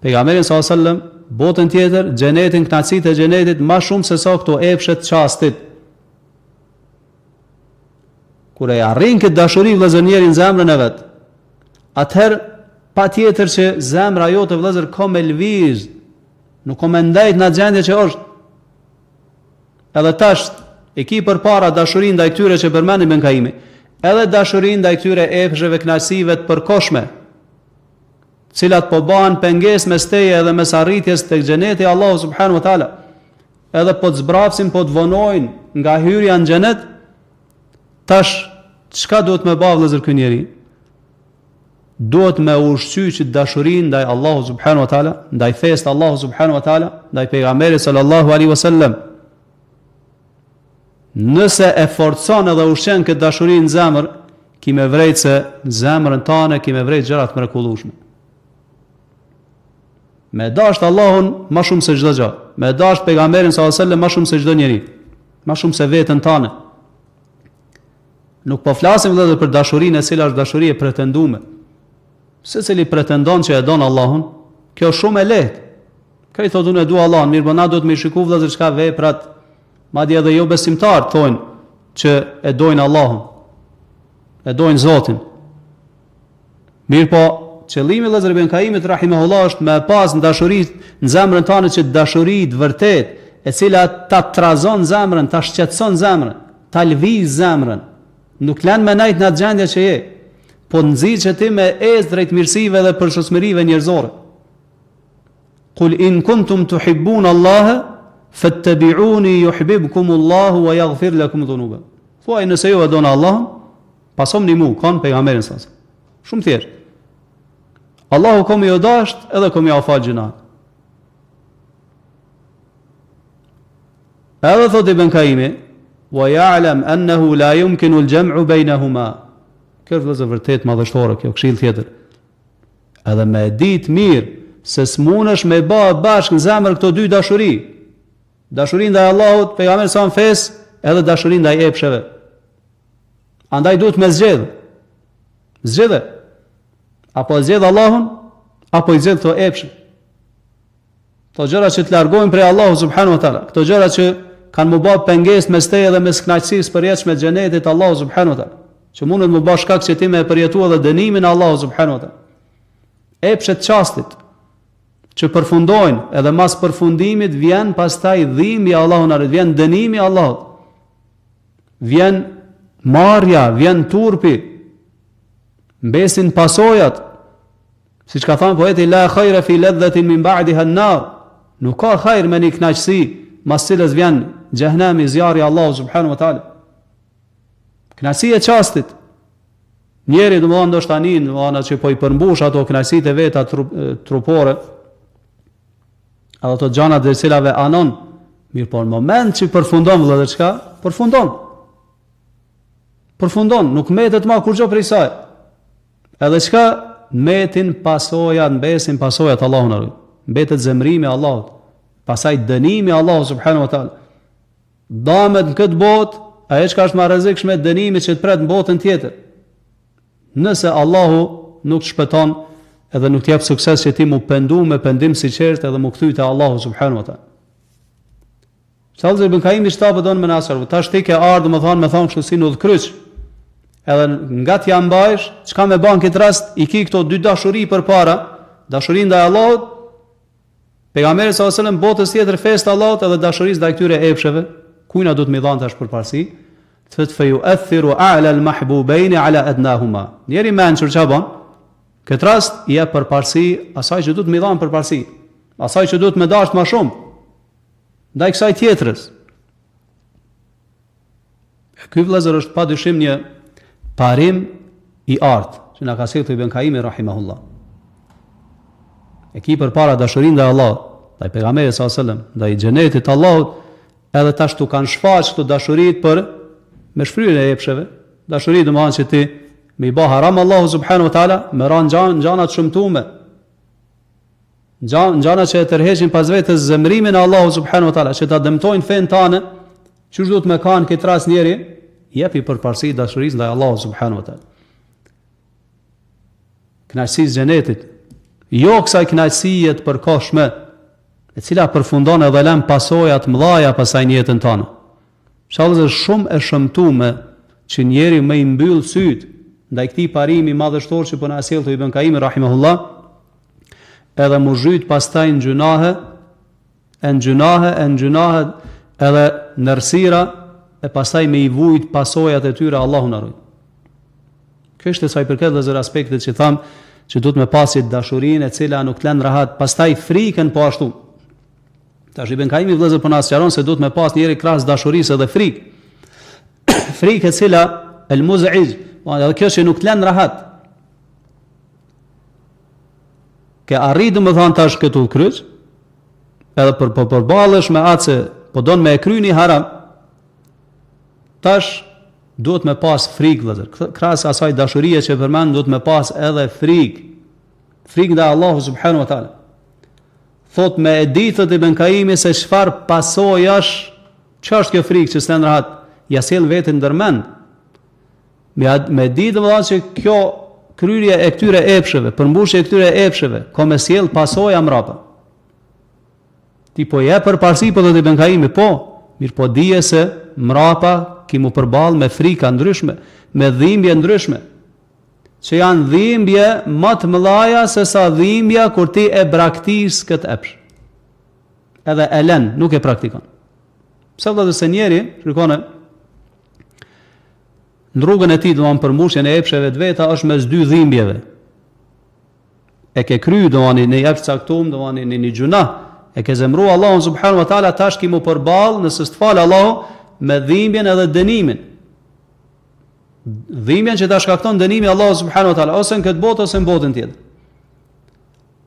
pejgamberin sallallahu alaihi wasallam botën tjetër xhenetin kënaqësitë e xhenetit ma shumë se sa këto epshe të çastit Kur e arrin këtë dashuri vëllezër njeri në zemrën e vet, atëherë patjetër që zemra jote vëllezër ka me lviz, nuk ka me ndejt në gjendje që është. Edhe tash e ki përpara dashurinë ndaj këtyre që përmendi Ibn Kaimi, edhe dashurinë ndaj këtyre epsheve kënaqësive të përkohshme, cilat po bahen pengesë mes teje edhe mes arritjes tek xheneti Allahu subhanahu wa taala. Edhe po të zbrapsin, po të vonojnë nga hyrja në xhenet, tash çka duhet me ba vëllezër ky njeri? Duhet me ushqy qit dashurinë ndaj Allahu subhanahu wa taala, ndaj fesë të Allahu subhanahu wa taala, ndaj pejgamberit sallallahu alaihi wasallam. Nëse e forcon edhe ushqen këtë dashuri në zemër, ki me vrejt se në zemrën tane ki me vrejt gjëra të mrekullueshme. Me dasht Allahun ma shumë se çdo gjë, me dasht pejgamberin sallallahu alajhi wasallam ma shumë se çdo njeri, ma shumë se veten tane. Nuk po flasim vëllezër për dashurinë e cila është dashuri e pretendume. Secili pretendon që e don Allahun, kjo është shumë e lehtë. Krejt thotë unë e dua Allahun, mirëpo na duhet me shiku vëllezër çka veprat, madje edhe jo besimtarët thonë që e dojnë Allahun. E dojnë Zotin. Mirëpo, qëllimi vëllezër Ibn Kaimit rahimahullah është me pas në dashuri në zemrën tane qit dashuri të vërtetë, e cila ta trazon zemrën, ta shqetëson zemrën, ta lviz zemrën. Nuk len me nejt në atë gjendje që je, po nxit që ti me ecë drejt mirësive dhe përsosmërive njerëzore. Kul in kuntum tuhibbun Allaha fattabi'uni yuhibbukum Allahu wa yaghfir lakum dhunubakum. Thuaj nëse ju e doni Allahun, Pasomni mu, kon pejgamberin sa. Shumë thjesht. Allahu ka me ju dasht edhe ka me jau fal gjynahet. Edhe thot Ibn Kaimi, wa ya'lam annahu la yumkinu al-jam'u baynahuma. Kjo është vëllezër vërtet madhështore, kjo këshill tjetër. Edhe me ditë mirë se s'munësh me ba bashkë në zemër këto dy dashuri. Dashuri ndaj Allahut, pejgamberit sa fesë, edhe dashuri ndaj epsheve. Andaj duhet me zgjedh. Zgjidhe. Apo e zgjedh Allahun, apo i zgjedh këto epshe. Këto gjëra që të largojnë prej Allahut subhanahu wa taala, këto gjëra që kanë m'u ba pengesë mes teje dhe mes kënaqësisë së përjetshme të xhenetit të Allahut subhanahu wa taala, që mundet m'u ba shkak që ti me e përjetu edhe dënimin e Allahut subhanahu wa taala. Epshet e çastit që përfundojnë, edhe mas përfundimit vjen pastaj dhimbja e Allahut na vjen dënimi i Allahut. Vjen marrja, vjen turpi. Mbesin pasojat. Siç ka thënë poeti la khayra fi ladhatin min ba'diha an-nar. Nuk ka hajr me një kënaqësi, mas cilës vjen xhehenemi, zjarri i Allahut subhanahu wa taala. Kënaqësi e çastit. Njeri domethënë ndoshta nin, domethënë që po i përmbush ato kënaqësitë e veta trup, trupore, edhe ato gjanat të cilave anon, mirëpo në moment që përfundon vëllezër çka? Përfundon. Përfundon, nuk mbetet ma kurgjo prej saj. Edhe çka mbetin pasojat, mbesin pasojat Allahu na rujt. Mbetet zemrimi i Allahut, pastaj dënimi i Allahut subhanahu wa taala. Damet në këtë botë, ajo çka është më e rrezikshme, dënimi që të pret në botën tjetër. Nëse Allahu nuk të shpëton edhe nuk të jep sukses që ti mu pendu me pendim sinqert edhe mu kthy te Allahu subhanahu wa taala. Vëllezër Ibn Kajimi çka po don me na sqaru. Tash ti ke ardhur domethonë me thonë kështu si në udhkryq. Edhe nga t'ja mbajsh, çka me ban këtë rast, i ki këto dy dashuri përpara, dashuri ndaj Allahut, pejgamberit sallallahu alajhi wasallam, botës tjetër fesë të Allahut edhe dashurisë ndaj këtyre epsheve, kujna duhet me i dhanë tash përparësi? Thotë fe juethiru a'la al mahbubain ala adnahuma. Njeri i mençur çka bën? Këtë rast i jep përparësi asaj që duhet me i dhanë përparësi, asaj që duhet me dashtë më shumë. Ndaj kësaj tjetrës. E ky vëllezër është pa dyshim një parim i artë, që na ka sjellë Ibn Kajimi rahimahullah. E ki përpara dashurinë ndaj Allahut, ndaj pejgamberit sallallahu alajhi wasallam, ndaj xhenetit të Allahut, edhe tash t'u kanë shfaq këto dashuritë për me shfryrjen e epsheve, dashuri domethanë që ti me i ba haram Allahu subhanahu wa taala, me ra në gjana të shëmtume, Gjana që e tërheqin pas vetes zemrimin e Allahut subhanahu wa taala, që ta dëmtojnë fenë tane, qysh duhet me kanë këtë rast njeri, jepi përparësi dashurisë ndaj Allahut subhanahu wa taala. Kënaqësisë xhenetit, jo kësaj kënaqësie të përkohshme, e cila përfundon edhe lën pasoja të mëdha pastaj në jetën tonë. Vëllezër është shumë e shëmtume që njeri me i mbyll sytë ndaj këtij parimi madhështor që po na sjell Ibn Kajimi rahimahullah, edhe mu zhyt pastaj në gjynahe, e në gjynahe, e në gjynahe, edhe në errësira, e pastaj me i vujt pasojat e tyre Allahu na rujt. Kjo është sa i përket vëllezër aspektit që thamë, që duhet me pas dashurinë e cila nuk të lën rahat, pastaj frikën po ashtu. Tash Ibn Kajimi vëllezër po na sqaron se duhet me pas njeri krahas dashurisë edhe frikë. Frikë e cila el muz'ij, po edhe kjo që nuk të lën rahat. Ke arrit domethanë tash këtë udhëkryq, edhe për po përballesh me atë se po don me e kry një haram, tash duhet me pas frikë vëllezër. Krahas asaj dashurie që përmend duhet me pas edhe frikë. Frikë ndaj Allahu subhanahu wa taala. Thot me e ditë thot Ibn Kajimi se çfarë pasojash, çka është kjo frikë që s'len rahat, ja sjell vetit ndërmend. Me me ditë domethënë që kjo kryerje e këtyre epsheve, përmbushje e këtyre epsheve, ka me sjell pasoja mrapa. Ti po jep përparësi po thotë Ibn Kajimi, po, mirëpo dije se mrapa ki mu përball me frika ndryshme, me dhimbje ndryshme. Që janë dhimbje më të mëdhaja se sa dhimbja kur ti e braktis këtë epsh. Edhe e len, nuk e praktikon. Pse vëllezër se njeri, shikone, në rrugën e tij, domethënë përmbushjen e epsheve të veta, është mes dy dhimbjeve. E ke kry, domethënë, një epsh caktum, domethënë, një, një gjynah, e ke zemru Allahun subhanahu wa taala, tash ki mu përball, nëse s'të fal Allahu, me dhimbjen edhe dënimin. Dhimbjen që ta shkakton dënimi Allahu subhanahu wa taala ose në këtë botë ose në botën tjetër.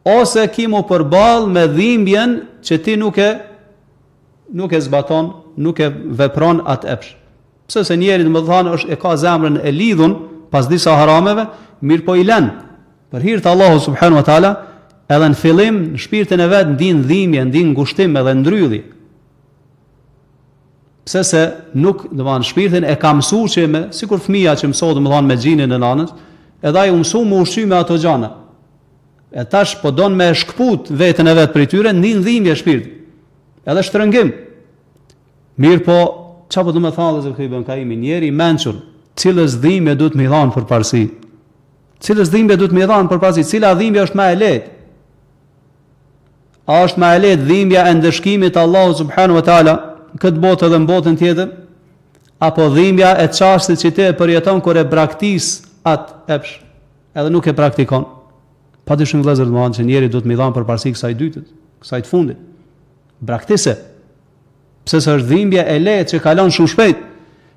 Ose ki mu përball me dhimbjen që ti nuk e nuk e zbaton, nuk e vepron atë epsh. Pse se njeri domethënë është e ka zemrën e lidhun pas disa harameve, mirëpo i lën. Për hir të Allahu subhanahu wa taala, edhe në fillim në shpirtin e vet ndin dhimbje, ndin ngushtim edhe ndrydhje. Pse se nuk, domethënë, shpirtin e ka mësu që me, sikur fëmija që mësohet, domethënë, me gjinin e nanës, edhe ai u mësu me ushqy me ato gjana. E tash po don me shkëput veten e vet prej tyre, ndin dhimbje shpirti. Edhe shtrëngim. Mirëpo, ça po do me thanë vëllezër këtu Ibn Kajimi, njeri i mençur, cilës dhimbje duhet me i dhanë përparësi? Cilës dhimbje duhet me i dhanë përparësi? Cila dhimbje është ma e lehtë? A është ma e lehtë dhimbja e ndëshkimit të Allahut subhanahu wa taala në këtë botë edhe në botën tjetër? Apo dhimbja e çastit që ti e përjeton kur e braktis atë epsh, edhe nuk e praktikon? Pa dyshim vëllezër, domethënë që njeri duhet me i dhanë përparësi kësaj dytës, kësaj të fundit. Braktise. Pse se është dhimbje e lehtë që kalon shumë shpejt.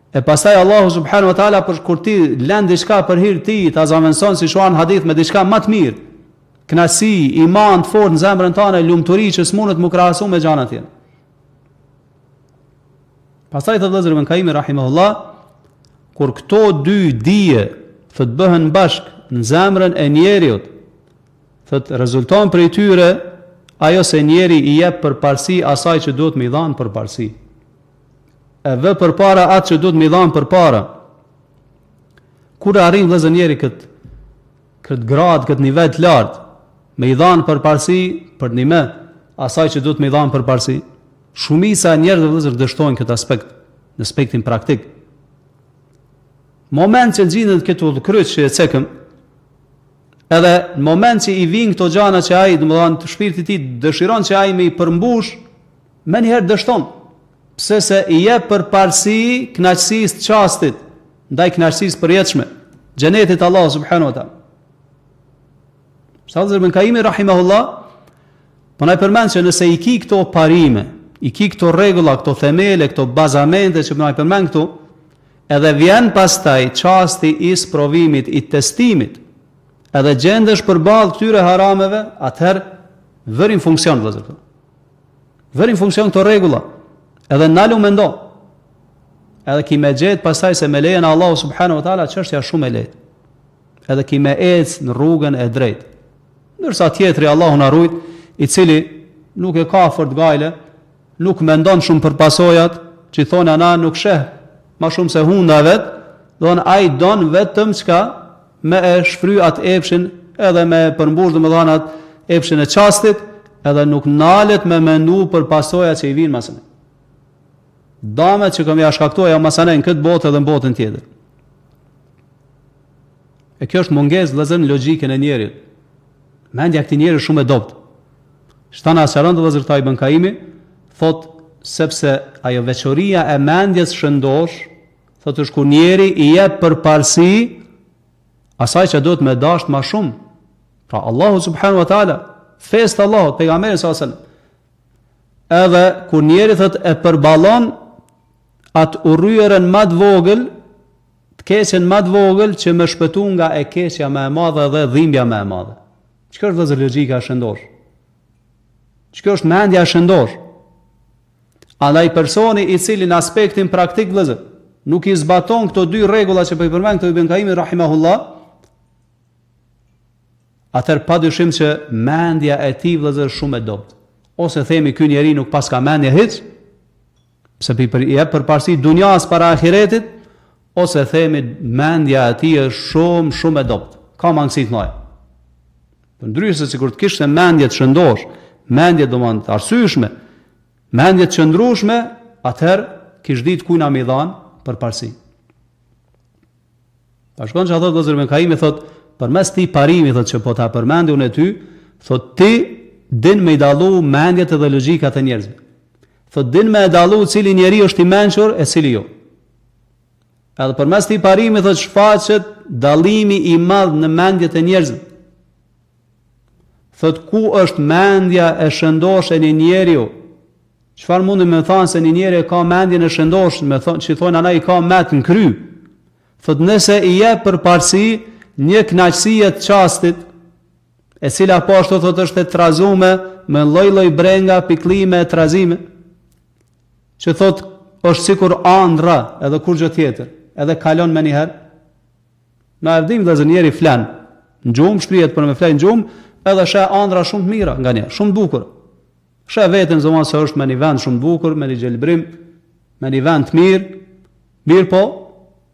E pastaj Allahu subhanahu wa taala për kur ti lën diçka për hir të tij, ta zavendson siç ardh n'hadith me diçka më të mirë. Kënaqësi, iman të fortë në zemrën tënde, lumturi që s'mundet mu krahasu me gjëra tjera. Pastaj thotë vëllezër Ibn Kajimi rahimahullah, kur këto dy dije thotë bëhen bashkë në zemrën e njeriut, Thotë, rezulton prej tyre ajo se njeri i jep përparësi asaj që duhet me i dhanë përparësi. E vë përpara atë që duhet me i dhanë përpara. Kur e arrin vëllezër njeri këtë këtë gradë, këtë nivel të lartë, me i dhanë përparësi përnime asaj që duhet me i dhanë përparësi. Shumica e njerëzve vëllezër dështojnë këtë aspekt, në aspektin praktik. Moment që gjindet këtë udhëkryq që e cekëm, Edhe në moment që i vijnë këto gjana që ai, domethënë, shpirti i tij dëshiron që ai me i përmbush, menjëherë dështon. Pse se i jep përparësi kënaqësisë të çastit, ndaj kënaqësisë së përjetshme, xhenetit të Allahut subhanahu wa taala. Vëllezër Ibn Kajimi rahimahullah, po na i përmend që nëse i ki këto parime, i ki këto rregulla, këto themele, këto bazamente që po na i përmend këtu, Edhe vjen pastaj çasti i sprovimit, i testimit, edhe gjendesh përballë këtyre harameve, atëherë vëri në funksion vëllezër këto. Vëri në funksion këto rregulla. Edhe nalu mendo. Edhe ki me gjet pastaj se me lejen e Allahu subhanahu wa taala çështja shumë e lehtë. Edhe ki me ec në rrugën e drejtë. Ndërsa tjetri Allahu na rujt, i cili nuk e ka fort gajle, nuk mendon shumë për pasojat, që thonë ana nuk sheh ma shumë se hunda vet, don ai don vetëm çka me e shfry atë epshin edhe me përmbush domethënë atë epshin e çastit, edhe nuk nalet me mendu për pasojat që i vijnë masanej. Damet që ka me ia shkaktu ajo masanej në këtë botë edhe në botën tjetër. E kjo është mungesë vëllezër në logjikën e njerit. Mendja e këtij njeri është shumë e dobët. Çka na sqaron vëllezër këta Ibn Kaimi, thot sepse ajo veçoria e mendjes shëndosh, thot është kur njeri i jep përparësi asaj që duhet me dasht ma shumë. Pra Allahu subhanahu wa taala, fesë të Allahut, pejgamberit sallallahu alajhi wasallam. Edhe kur njeri thot e përballon atë urryerën më të vogël, të keqen më të vogël që me shpëtu nga e keqja më e madhe dhe dhimbja më e madhe. Çka është vëllezër logjika e shëndosh? Çka është mendja e shëndosh? Andaj personi i cili në aspektin praktik vëllezër nuk i zbaton këto dy rregulla që po i përmend këtu Ibn Kaimi rahimahullah, atëherë pa dyshim që mendja e tij vëllezër është shumë e dobët. Ose themi ky njeri nuk paska mendje hiç, Pse po i jep përparësi dunjas para ahiretit, ose themi mendja e tij është shumë shumë e dobët. Ka mangësi të mëdha. Përndryshe sikur të kishte mendje të shëndosh, mendje domethënë të arsyeshme, mendje të qëndrueshme, atëherë kish ditë kujna me i dhan përparësi. Pa shkon çka thotë vëllezër Ibn Kaimi thotë përmes këtij parimi thotë që po ta përmendi unë ty, thotë ti din me i dallu mendjet edhe logjikat e njerëzve. Thotë din me e dallu cili njeri është i mençur e cili jo. Edhe përmes këtij parimi thotë shfaqet dallimi i madh në mendjet e njerëzve. Thotë ku është mendja e shëndoshë e një njeriu? Çfarë mundi me thanë se një njeri e ka mendjen e shëndoshë, me thonë që thonë ana i ka met në kry. Thotë nëse i jep përparësi një kënaqësie të çastit, e cila po ashtu thotë është e trazume me lloj-lloj brenga, pikëllime e trazime, që thotë është sikur andrra edhe kurgjë tjetër, edhe kalon menjëherë. Na e dimë vëllezër njeri flen në gjumë, shtrihet për me flejt në gjumë, edhe sheh andrra shumë të mira nganjëherë, shumë të bukur. Sheh veten domethënë se është me një vend shumë të bukur, me një gjelbrim. me një vend të mirë, mirëpo,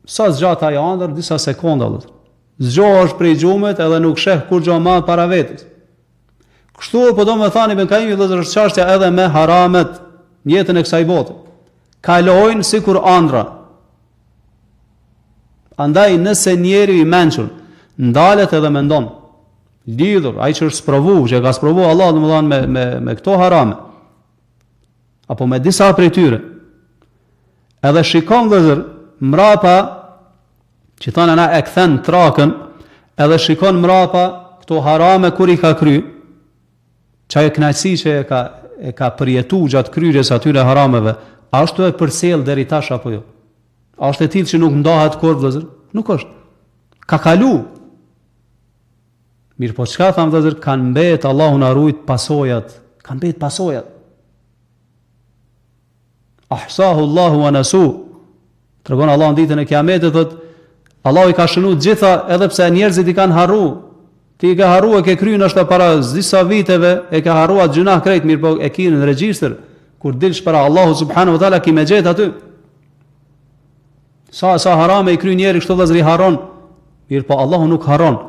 sa zgjat ajo andër, disa sekonda, vëllezër. Zgjohesh prej gjumit edhe nuk sheh kurgjo ma para vetes. Kështu po do me thanë Ibn Kajimi vëllezër është çështja edhe me haramet në jetën e kësaj bote. Kalojnë sikur andra. Andaj nëse njeriu i mençur ndalet edhe mendon lidhur ai që është sprovu, që e ka sprovu Allah domethënë me me me këto harame apo me disa prej tyre. Edhe shikon vëllezër mrapa që thonë na e kthen trakën edhe shikon mrapa këto harame kur i ka kry, qajo kënaqësi që e ka e ka përjetu gjatë kryerjes atyre harameve, a është e përcjell deri tash apo jo? A është e tillë që nuk ndahet kurrë vëllezër? Nuk është. Ka kalu. Mirëpo çka thamë vëllezër, kanë mbet Allahu na rujt pasojat, kanë mbet pasojat. Ahsahu Allahu wa nasu. Tregon Allahu në ditën e Kiametit thot Allahu i ka shënu të gjitha edhe pse njerëzit i kanë harru. Ti i ke harru e ke kry ndoshta para disa viteve e ke harru atë gjynah krejt mirëpo e ki në regjistër kur dilsh para Allahu subhanahu wa taala ki me gjet aty. Sa sa harame i kryen njeri kështu vëllezër i harron. Mirëpo Allahu nuk harron.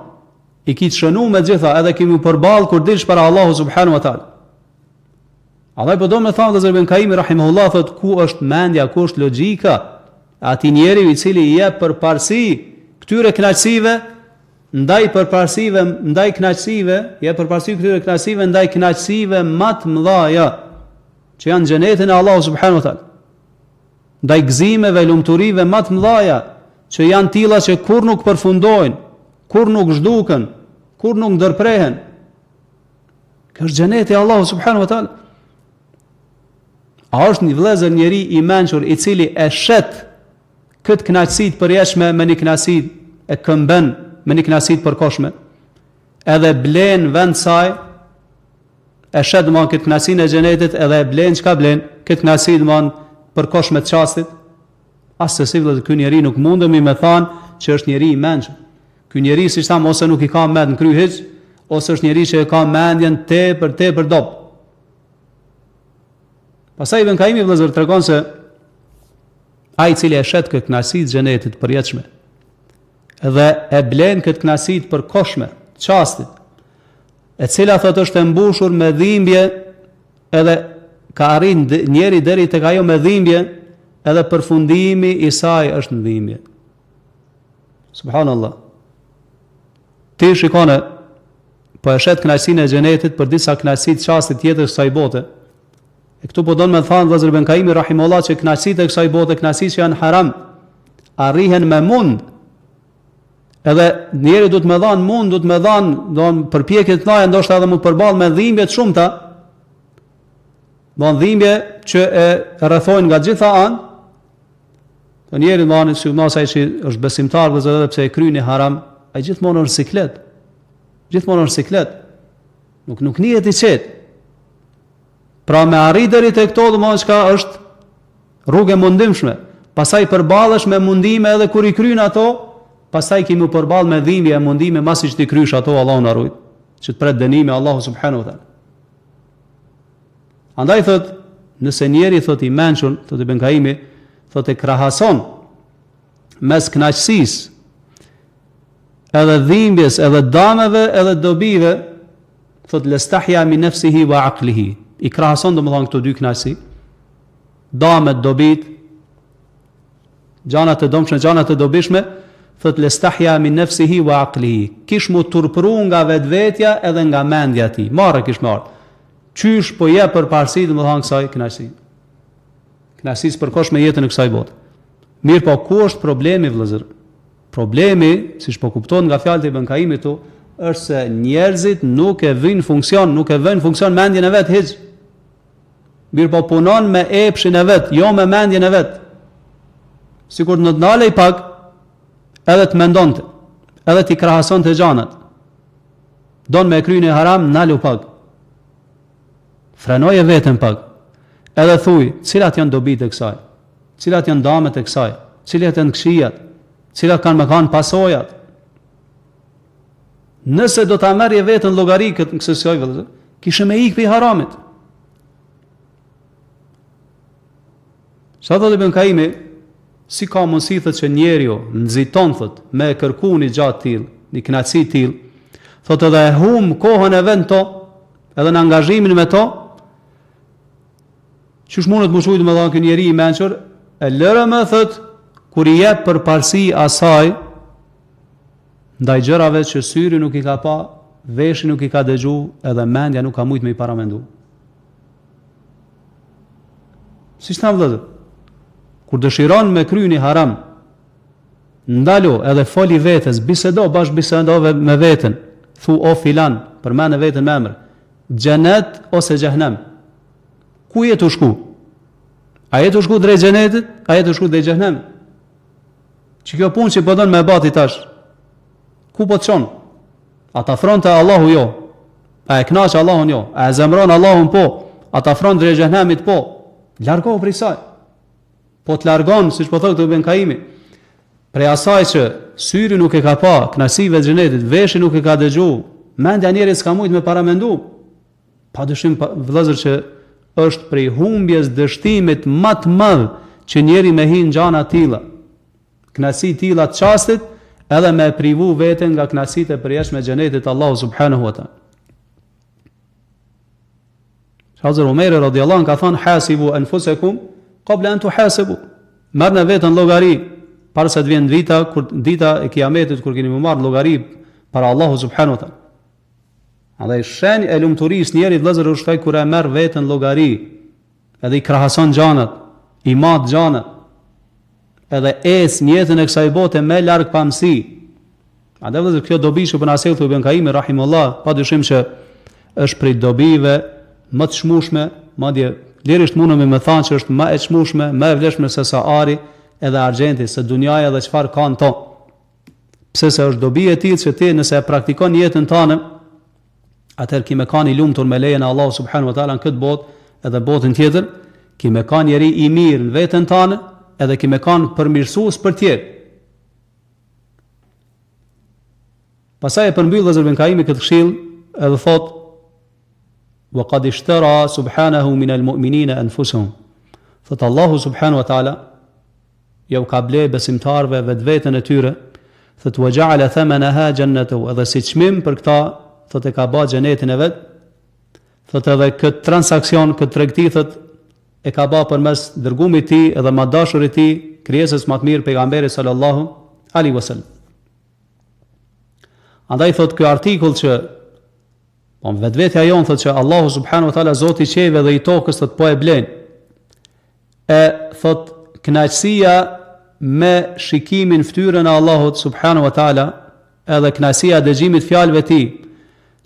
I ki të shënu me gjitha edhe ki m'u përball kur dilsh para Allahu subhanahu wa taala. Andaj po do me thanë vëllezër Ibn Kajimi rahimahullah thot ku është mendja, ku është logjika e atij njeriu i cili i jep përparësi këtyre kënaqësive ndaj përparësive, ndaj kënaqësive, jep përparësi këtyre kënaqësive ndaj kënaqësive më të mëdha që janë xhenetin e Allahu subhanahu wa taala. Ndaj gëzimeve, lumturive më të mëdha që janë tilla që kurrë nuk përfundojnë, kurrë nuk zhduken, kurrë nuk ndërprehen. Kjo është xheneti i Allahut subhanahu wa taala. A është një vëllezër njeri i mençur i cili e shet këtë kënaqësi të përjetshme me një kënaqësi e këmben me një kënaqësi të përkohshme? Edhe blen vend saj e shet domthon këtë kënaqësinë e xhenetit edhe e blen çka blen këtë kënaqësi domthon përkohshme të çastit. Assesi vëllezër ky njeri nuk mundemi me thanë që është njeri i mençur. Ky njeri siç thamë ose nuk i ka mend në kry hiç, ose është njeri që e ka mendjen tepër tepër dobt. Pastaj Ibn Kajimi vëllezër tregon se ai i cili e shet këtë kënaqësi të xhenetit të përjetshme dhe e blen këtë kënaqësi të përkohshme, çastit, e cila thotë është e mbushur me dhimbje edhe ka arrin njeri deri tek ajo me dhimbje, edhe përfundimi i saj është në dhimbje. Subhanallah. Ti shikone, po e shet kënaqësinë e xhenetit për disa kënaqësi të çastit të jetës kësaj bote. E këtu po don me thanë vëllezër Ibn Kajimi rahimahullah që kënaqësitë e kësaj bote, kënaqësi që janë haram, arrihen me mund. Edhe njeri duhet me dhanë mund, duhet me dhanë, don përpjekje të mëdha, ndoshta edhe m'u përball me dhimbje të shumta. Don dhimbje që e rrethojnë nga gjitha anë, Po njeri domethënë sidomos ai që është besimtar vëllezër edhe pse e kryen një haram, ai gjithmonë është siklet. Gjithmonë është siklet. Nuk nuk nihet i qetë. Pra me arrit deri te këto domethënë çka është rrugë e mundimshme. Pastaj përballesh me mundime edhe kur i kryen ato, pastaj ki m'u përball me dhimbje e mundime masi që t'i krysh ato Allahu na rujt, që të pret dënimi Allahu subhanahu wa taala. Andaj thot, nëse njeri thot i mençur, thot Ibn Kaimi, thot e krahason mes kënaqësisë edhe dhimbjes, edhe dameve, edhe dobive, thot lestahja min nefsihi wa aklihi. I krahason domethonë këto dy kënaqësi. Damet, dobit, Gjanat e dëmshme, gjanat e dobishme, thot lestahja min nefsihi wa aklihi. Kish m'u turpru nga vetvetja edhe nga mendja e tij. Marre kish me ardh. Qysh po jep përparësi, domethanë kësaj kënaqësi. Kënaqësisë përkohshme jetën e kësaj bote. Mirëpo, ku është problemi, vëllezër? Problemi, siç po kuptohet nga fjalët e Ibn Kaimit këtu, është se njerëzit nuk e vënë funksion, nuk e vënë funksion mendjen e vet hiç. Mirëpo punon me epshin e vet, jo me mendjen e vet. Sikur të ndalej pak, edhe të mendonte, edhe t'i krahasonte gjanat. Don me e kry një haram, nalu pak. Frenoje veten pak. Edhe thuj, cilat janë dobitë e kësaj? Cilat janë damet e kësaj? Cilat janë këqijat? Cilat kanë me kanë pasojat? Nëse do ta merrje veten llogari këtë në kësaj vëllezër, kishe me ikë prej haramit. Sa thotë Ibn Kaimi, si ka mundësi thotë që njeriu nxiton thotë me e kërku një gja të tillë, një kënaqësi të tillë, thotë edhe e humb kohën e vet në to, edhe në angazhimin me to, qysh mundet m'u qujtë me thonë ky njeri i mençur, e lëre më thotë, kur i jep përparësi asaj, ndaj gjërave që syri nuk i ka pa, veshi nuk i ka dëgju, edhe mendja nuk ka mujtë me i paramendu. Siç thamë vëllezër, kur dëshiron me kry një haram, ndalu edhe foli vetes, bisedo, bashkëbisedo me veten, thu o filan, përmende veten me emër, xhenet ose xhehnem, ku je tu shku? A je tu shku drejt xhenetit, a je tu shku drejt xhehnemit? Që kjo punë që po don me ba ti tash, ku po të çon? A të afron te Allahu jo? A e kënaq Allahun jo? A e zemron Allahun po? A të afron drejt xhehnemit po? Largohu prej saj. Po të largon, siç po thotë Ibn Kaimi, prej asaj që syri nuk e ka pa, kënaqësive të xhenetit, veshi nuk e ka dëgju, mendja e njerit s'ka mujt me paramendu. Pa dyshim vëllezër që është prej humbjes dështimit më të madh që njeri me hi në gjana të tilla. Kënaqësi të tilla të çastit, edhe me e privu veten nga kënaqësitë e përjetshme të xhenetit të Allahut subhanahu wa taala. Hazret Umeri radiallahu anhu ka thënë hasibu anfusakum qabla an tuhasabu. Merrne veten llogari para se të vjen dita kur dita e Kiametit kur keni me u marr llogari para Allahu subhanahu wa taala. Andaj shenjë e lumturisë njerit vëllezër është ai kur e merr veten llogari, edhe i krahason gjanat, i mat gjanat, edhe ec në jetën e kësaj bote me largpamësi. Andaj vëllezër kjo dobi që po na sjell Ibn Kaimi rahimullah, padyshim që është prej dobive më të çmueshme, madje lirisht mundemi me thanë që është më e çmueshme, më e vlefshme se sa ari edhe argjenti, se dunjaja dhe çfarë ka në to. Pse se është dobi e tillë që ti nëse e praktikon në jetën tënde, atëherë ki me kanë i lumtur me lejen e Allahut subhanahu wa taala në këtë botë edhe botën tjetër, ki me kanë njeri i mirë në veten tënde, edhe ki me kanë përmirësues për tjerë. Pastaj e përmbyll vëllezër Ibn Kaimi këtë këshillë edhe thotë wa qad ishtara subhanahu min al-mu'minina anfusahum. Thot Allahu subhanahu wa taala Jau ka ble besimtarëve vetveten e tyre, thotë wa ja'ala thamanaha jannatahu, edhe si çmim për këta, thotë e ka ba xhenetin e vet, thotë edhe këtë transaksion, këtë tregti thotë e ka ba përmes dërgumit tij edhe ma dashurit tij, krijesës ma të mirë pejgamberit sallallahu alaihi wasallam. Andaj thotë ky artikull që po vetvetja jonë thotë që Allahu subhanahu wa taala Zoti i qiejve dhe i tokës thotë po e blen. E thot kënaqësia me shikimin fytyrën e Allahut subhanahu wa taala, edhe kënaqësia e dëgjimit fjalëve të tij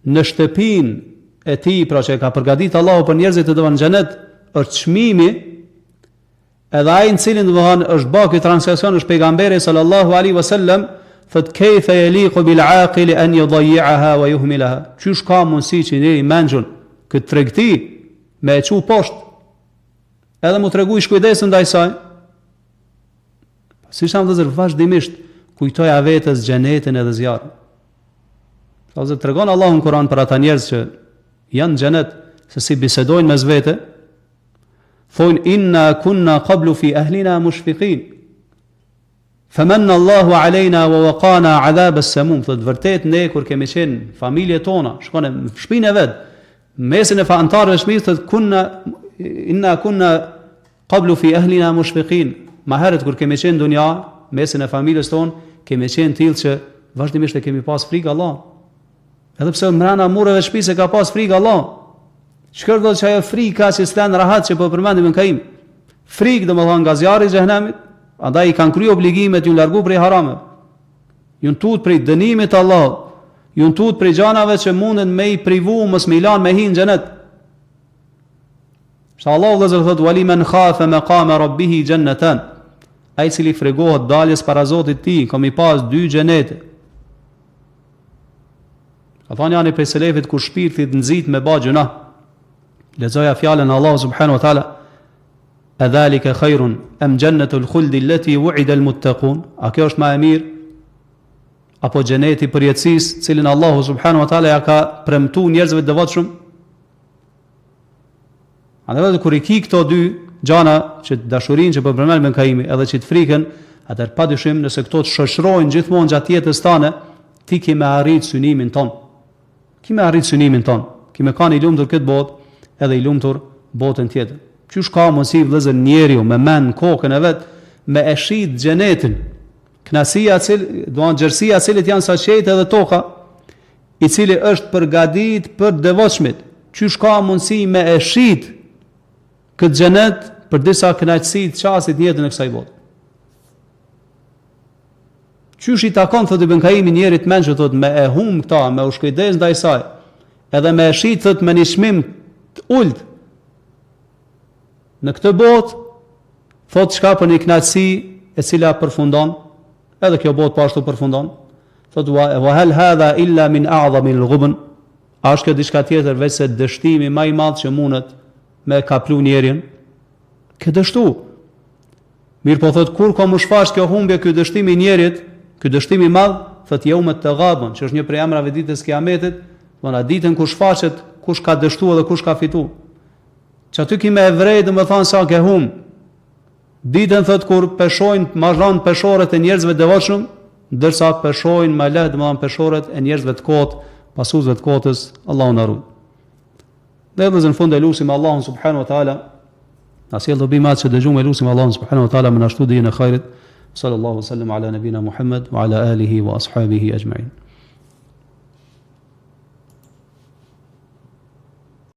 në shtëpinë e tij, pra që e ka përgatitur Allahu për njerëzit e devotshëm në xhenet, është çmimi edhe ai në cilin domethënë është bë ky transaksion është pejgamberi sallallahu alaihi wasallam thot kejfe jeliku bil aqili an yudayyi'aha wa yuhmilaha qysh ka mundësi që njeri i mençur këtë tregti me e çu poshtë Edhe mu tregu i shkujdesur ndaj saj. Siç thamë vëllezër vazhdimisht kujtoja vetes xhenetin edhe zjarrin. Vëllezër tregon Allahu në Kur'an për ata njerëz që janë në xhenet se si bisedojnë mes vete, thonë inna kunna qablu fi ahlina mushfiqin. Famanna Allahu alejna wa waqana adhab as-samum, thotë vërtet ne kur kemi qenë n'familje tona, shikone në shpinë e vet, mesin e anëtarëve të shtëpisë thotë kunna inna kunna qablu fi ahlina mushfiqin. Ma herët kur kemi qenë në dunja, mesin e familjes tonë, kemi qenë tillë që vazhdimisht e kemi pas frikë Allah. Edhe pse mrena mureve të shtëpisë ka pas frikë Allah. Çka do të ajo frika që s'lan rahat që po përmendim në Kajim. Frikë domethënë nga zjarri i xhehenemit, andaj i kanë kry obligimet, janë largu prej harameve. Janë tut prej dënimit të Allahut. Janë tut prej gjanave që munden me i privu, mos me i lan me hi në xhenet. Sa Allahu vëllezër thotë wali men khafa maqama rabbih jannatan. Ai i cili frigohet daljes para Zotit të tij, ka me i pas dy xhenete. Ka thonë njani prej selefit kur shpirti të nxit me ba gjynah. Lexoja fjalën e Allahut subhanahu wa taala E dhalike khairun em xhennetul khuldi allati wu'ida al-muttaqun? A kjo është më e mirë apo xheneti i përjetësisë, cilin Allahu subhanahu wa taala ja ka premtu njerëzve të devotshëm? Andaj kur i ki këto dy, gjana që dashurinë që po përmend Ibn Kajimi, edhe qit frikën, atëherë padyshim nëse këto të shoqërojnë gjithmonë gjatë jetës tane, ti ki me arrit synimin ton. Ki me arrit synimin ton. Ki me kanë i lumtur këtë botë, edhe i lumtur botën tjetër. Qysh ka mundësi vëllezër njeriu me mend në kokën e vet me e shit xhenetin. Kënaqësia e cil, do gjerësia e cilit janë sa qiejt edhe toka, i cili është përgatit për të devotshmit. Qysh ka mundësi me e shit këtë xhenet për disa kënaqësi të çastit në jetën e kësaj bote. Qysh i takon thotë Ibn Kajimi njerit të mençur thotë me e hum këta, me u shkujdes ndaj saj, edhe me e shit thotë me një çmim të ulët. Në këtë botë thotë çka për një kënaqësi e cila përfundon, edhe kjo botë po ashtu përfundon. Thotë wa, wa hal hadha illa min a'zami al-ghubn. A është kjo diçka tjetër veçse dështimi më i madh që mundet me kaplu njerin? Ke dështu. Mirëpo thotë kur ka m'u shfaq kjo humbje ky dështim i njerit, ky dështim i madh, thotë jeume tegabun, që është një prej emrave ditës së Kiametit, do në ditën kur shfaqet kush ka dështu dhe kush ka fitu. Që aty ki me e vrejt, domethanë sa ke hum. Ditën thotë kur peshojnë ma rand peshoret e njerëzve të devotshëm, ndërsa peshojnë më lehtë, domethanë peshoret e njerëzve të kotë, pasuesve të kotës, Allahu na ruajt. Dhe vëllezër në fund e lusim Allahun subhanahu wa taala na sjell dobi me atë që dëgjuam e lusim Allahun subhanahu wa taala me na shtu dijen e hajrit. Sallallahu sallam ala nabina Muhammad wa ala alihi wa ashabihi ajma'in.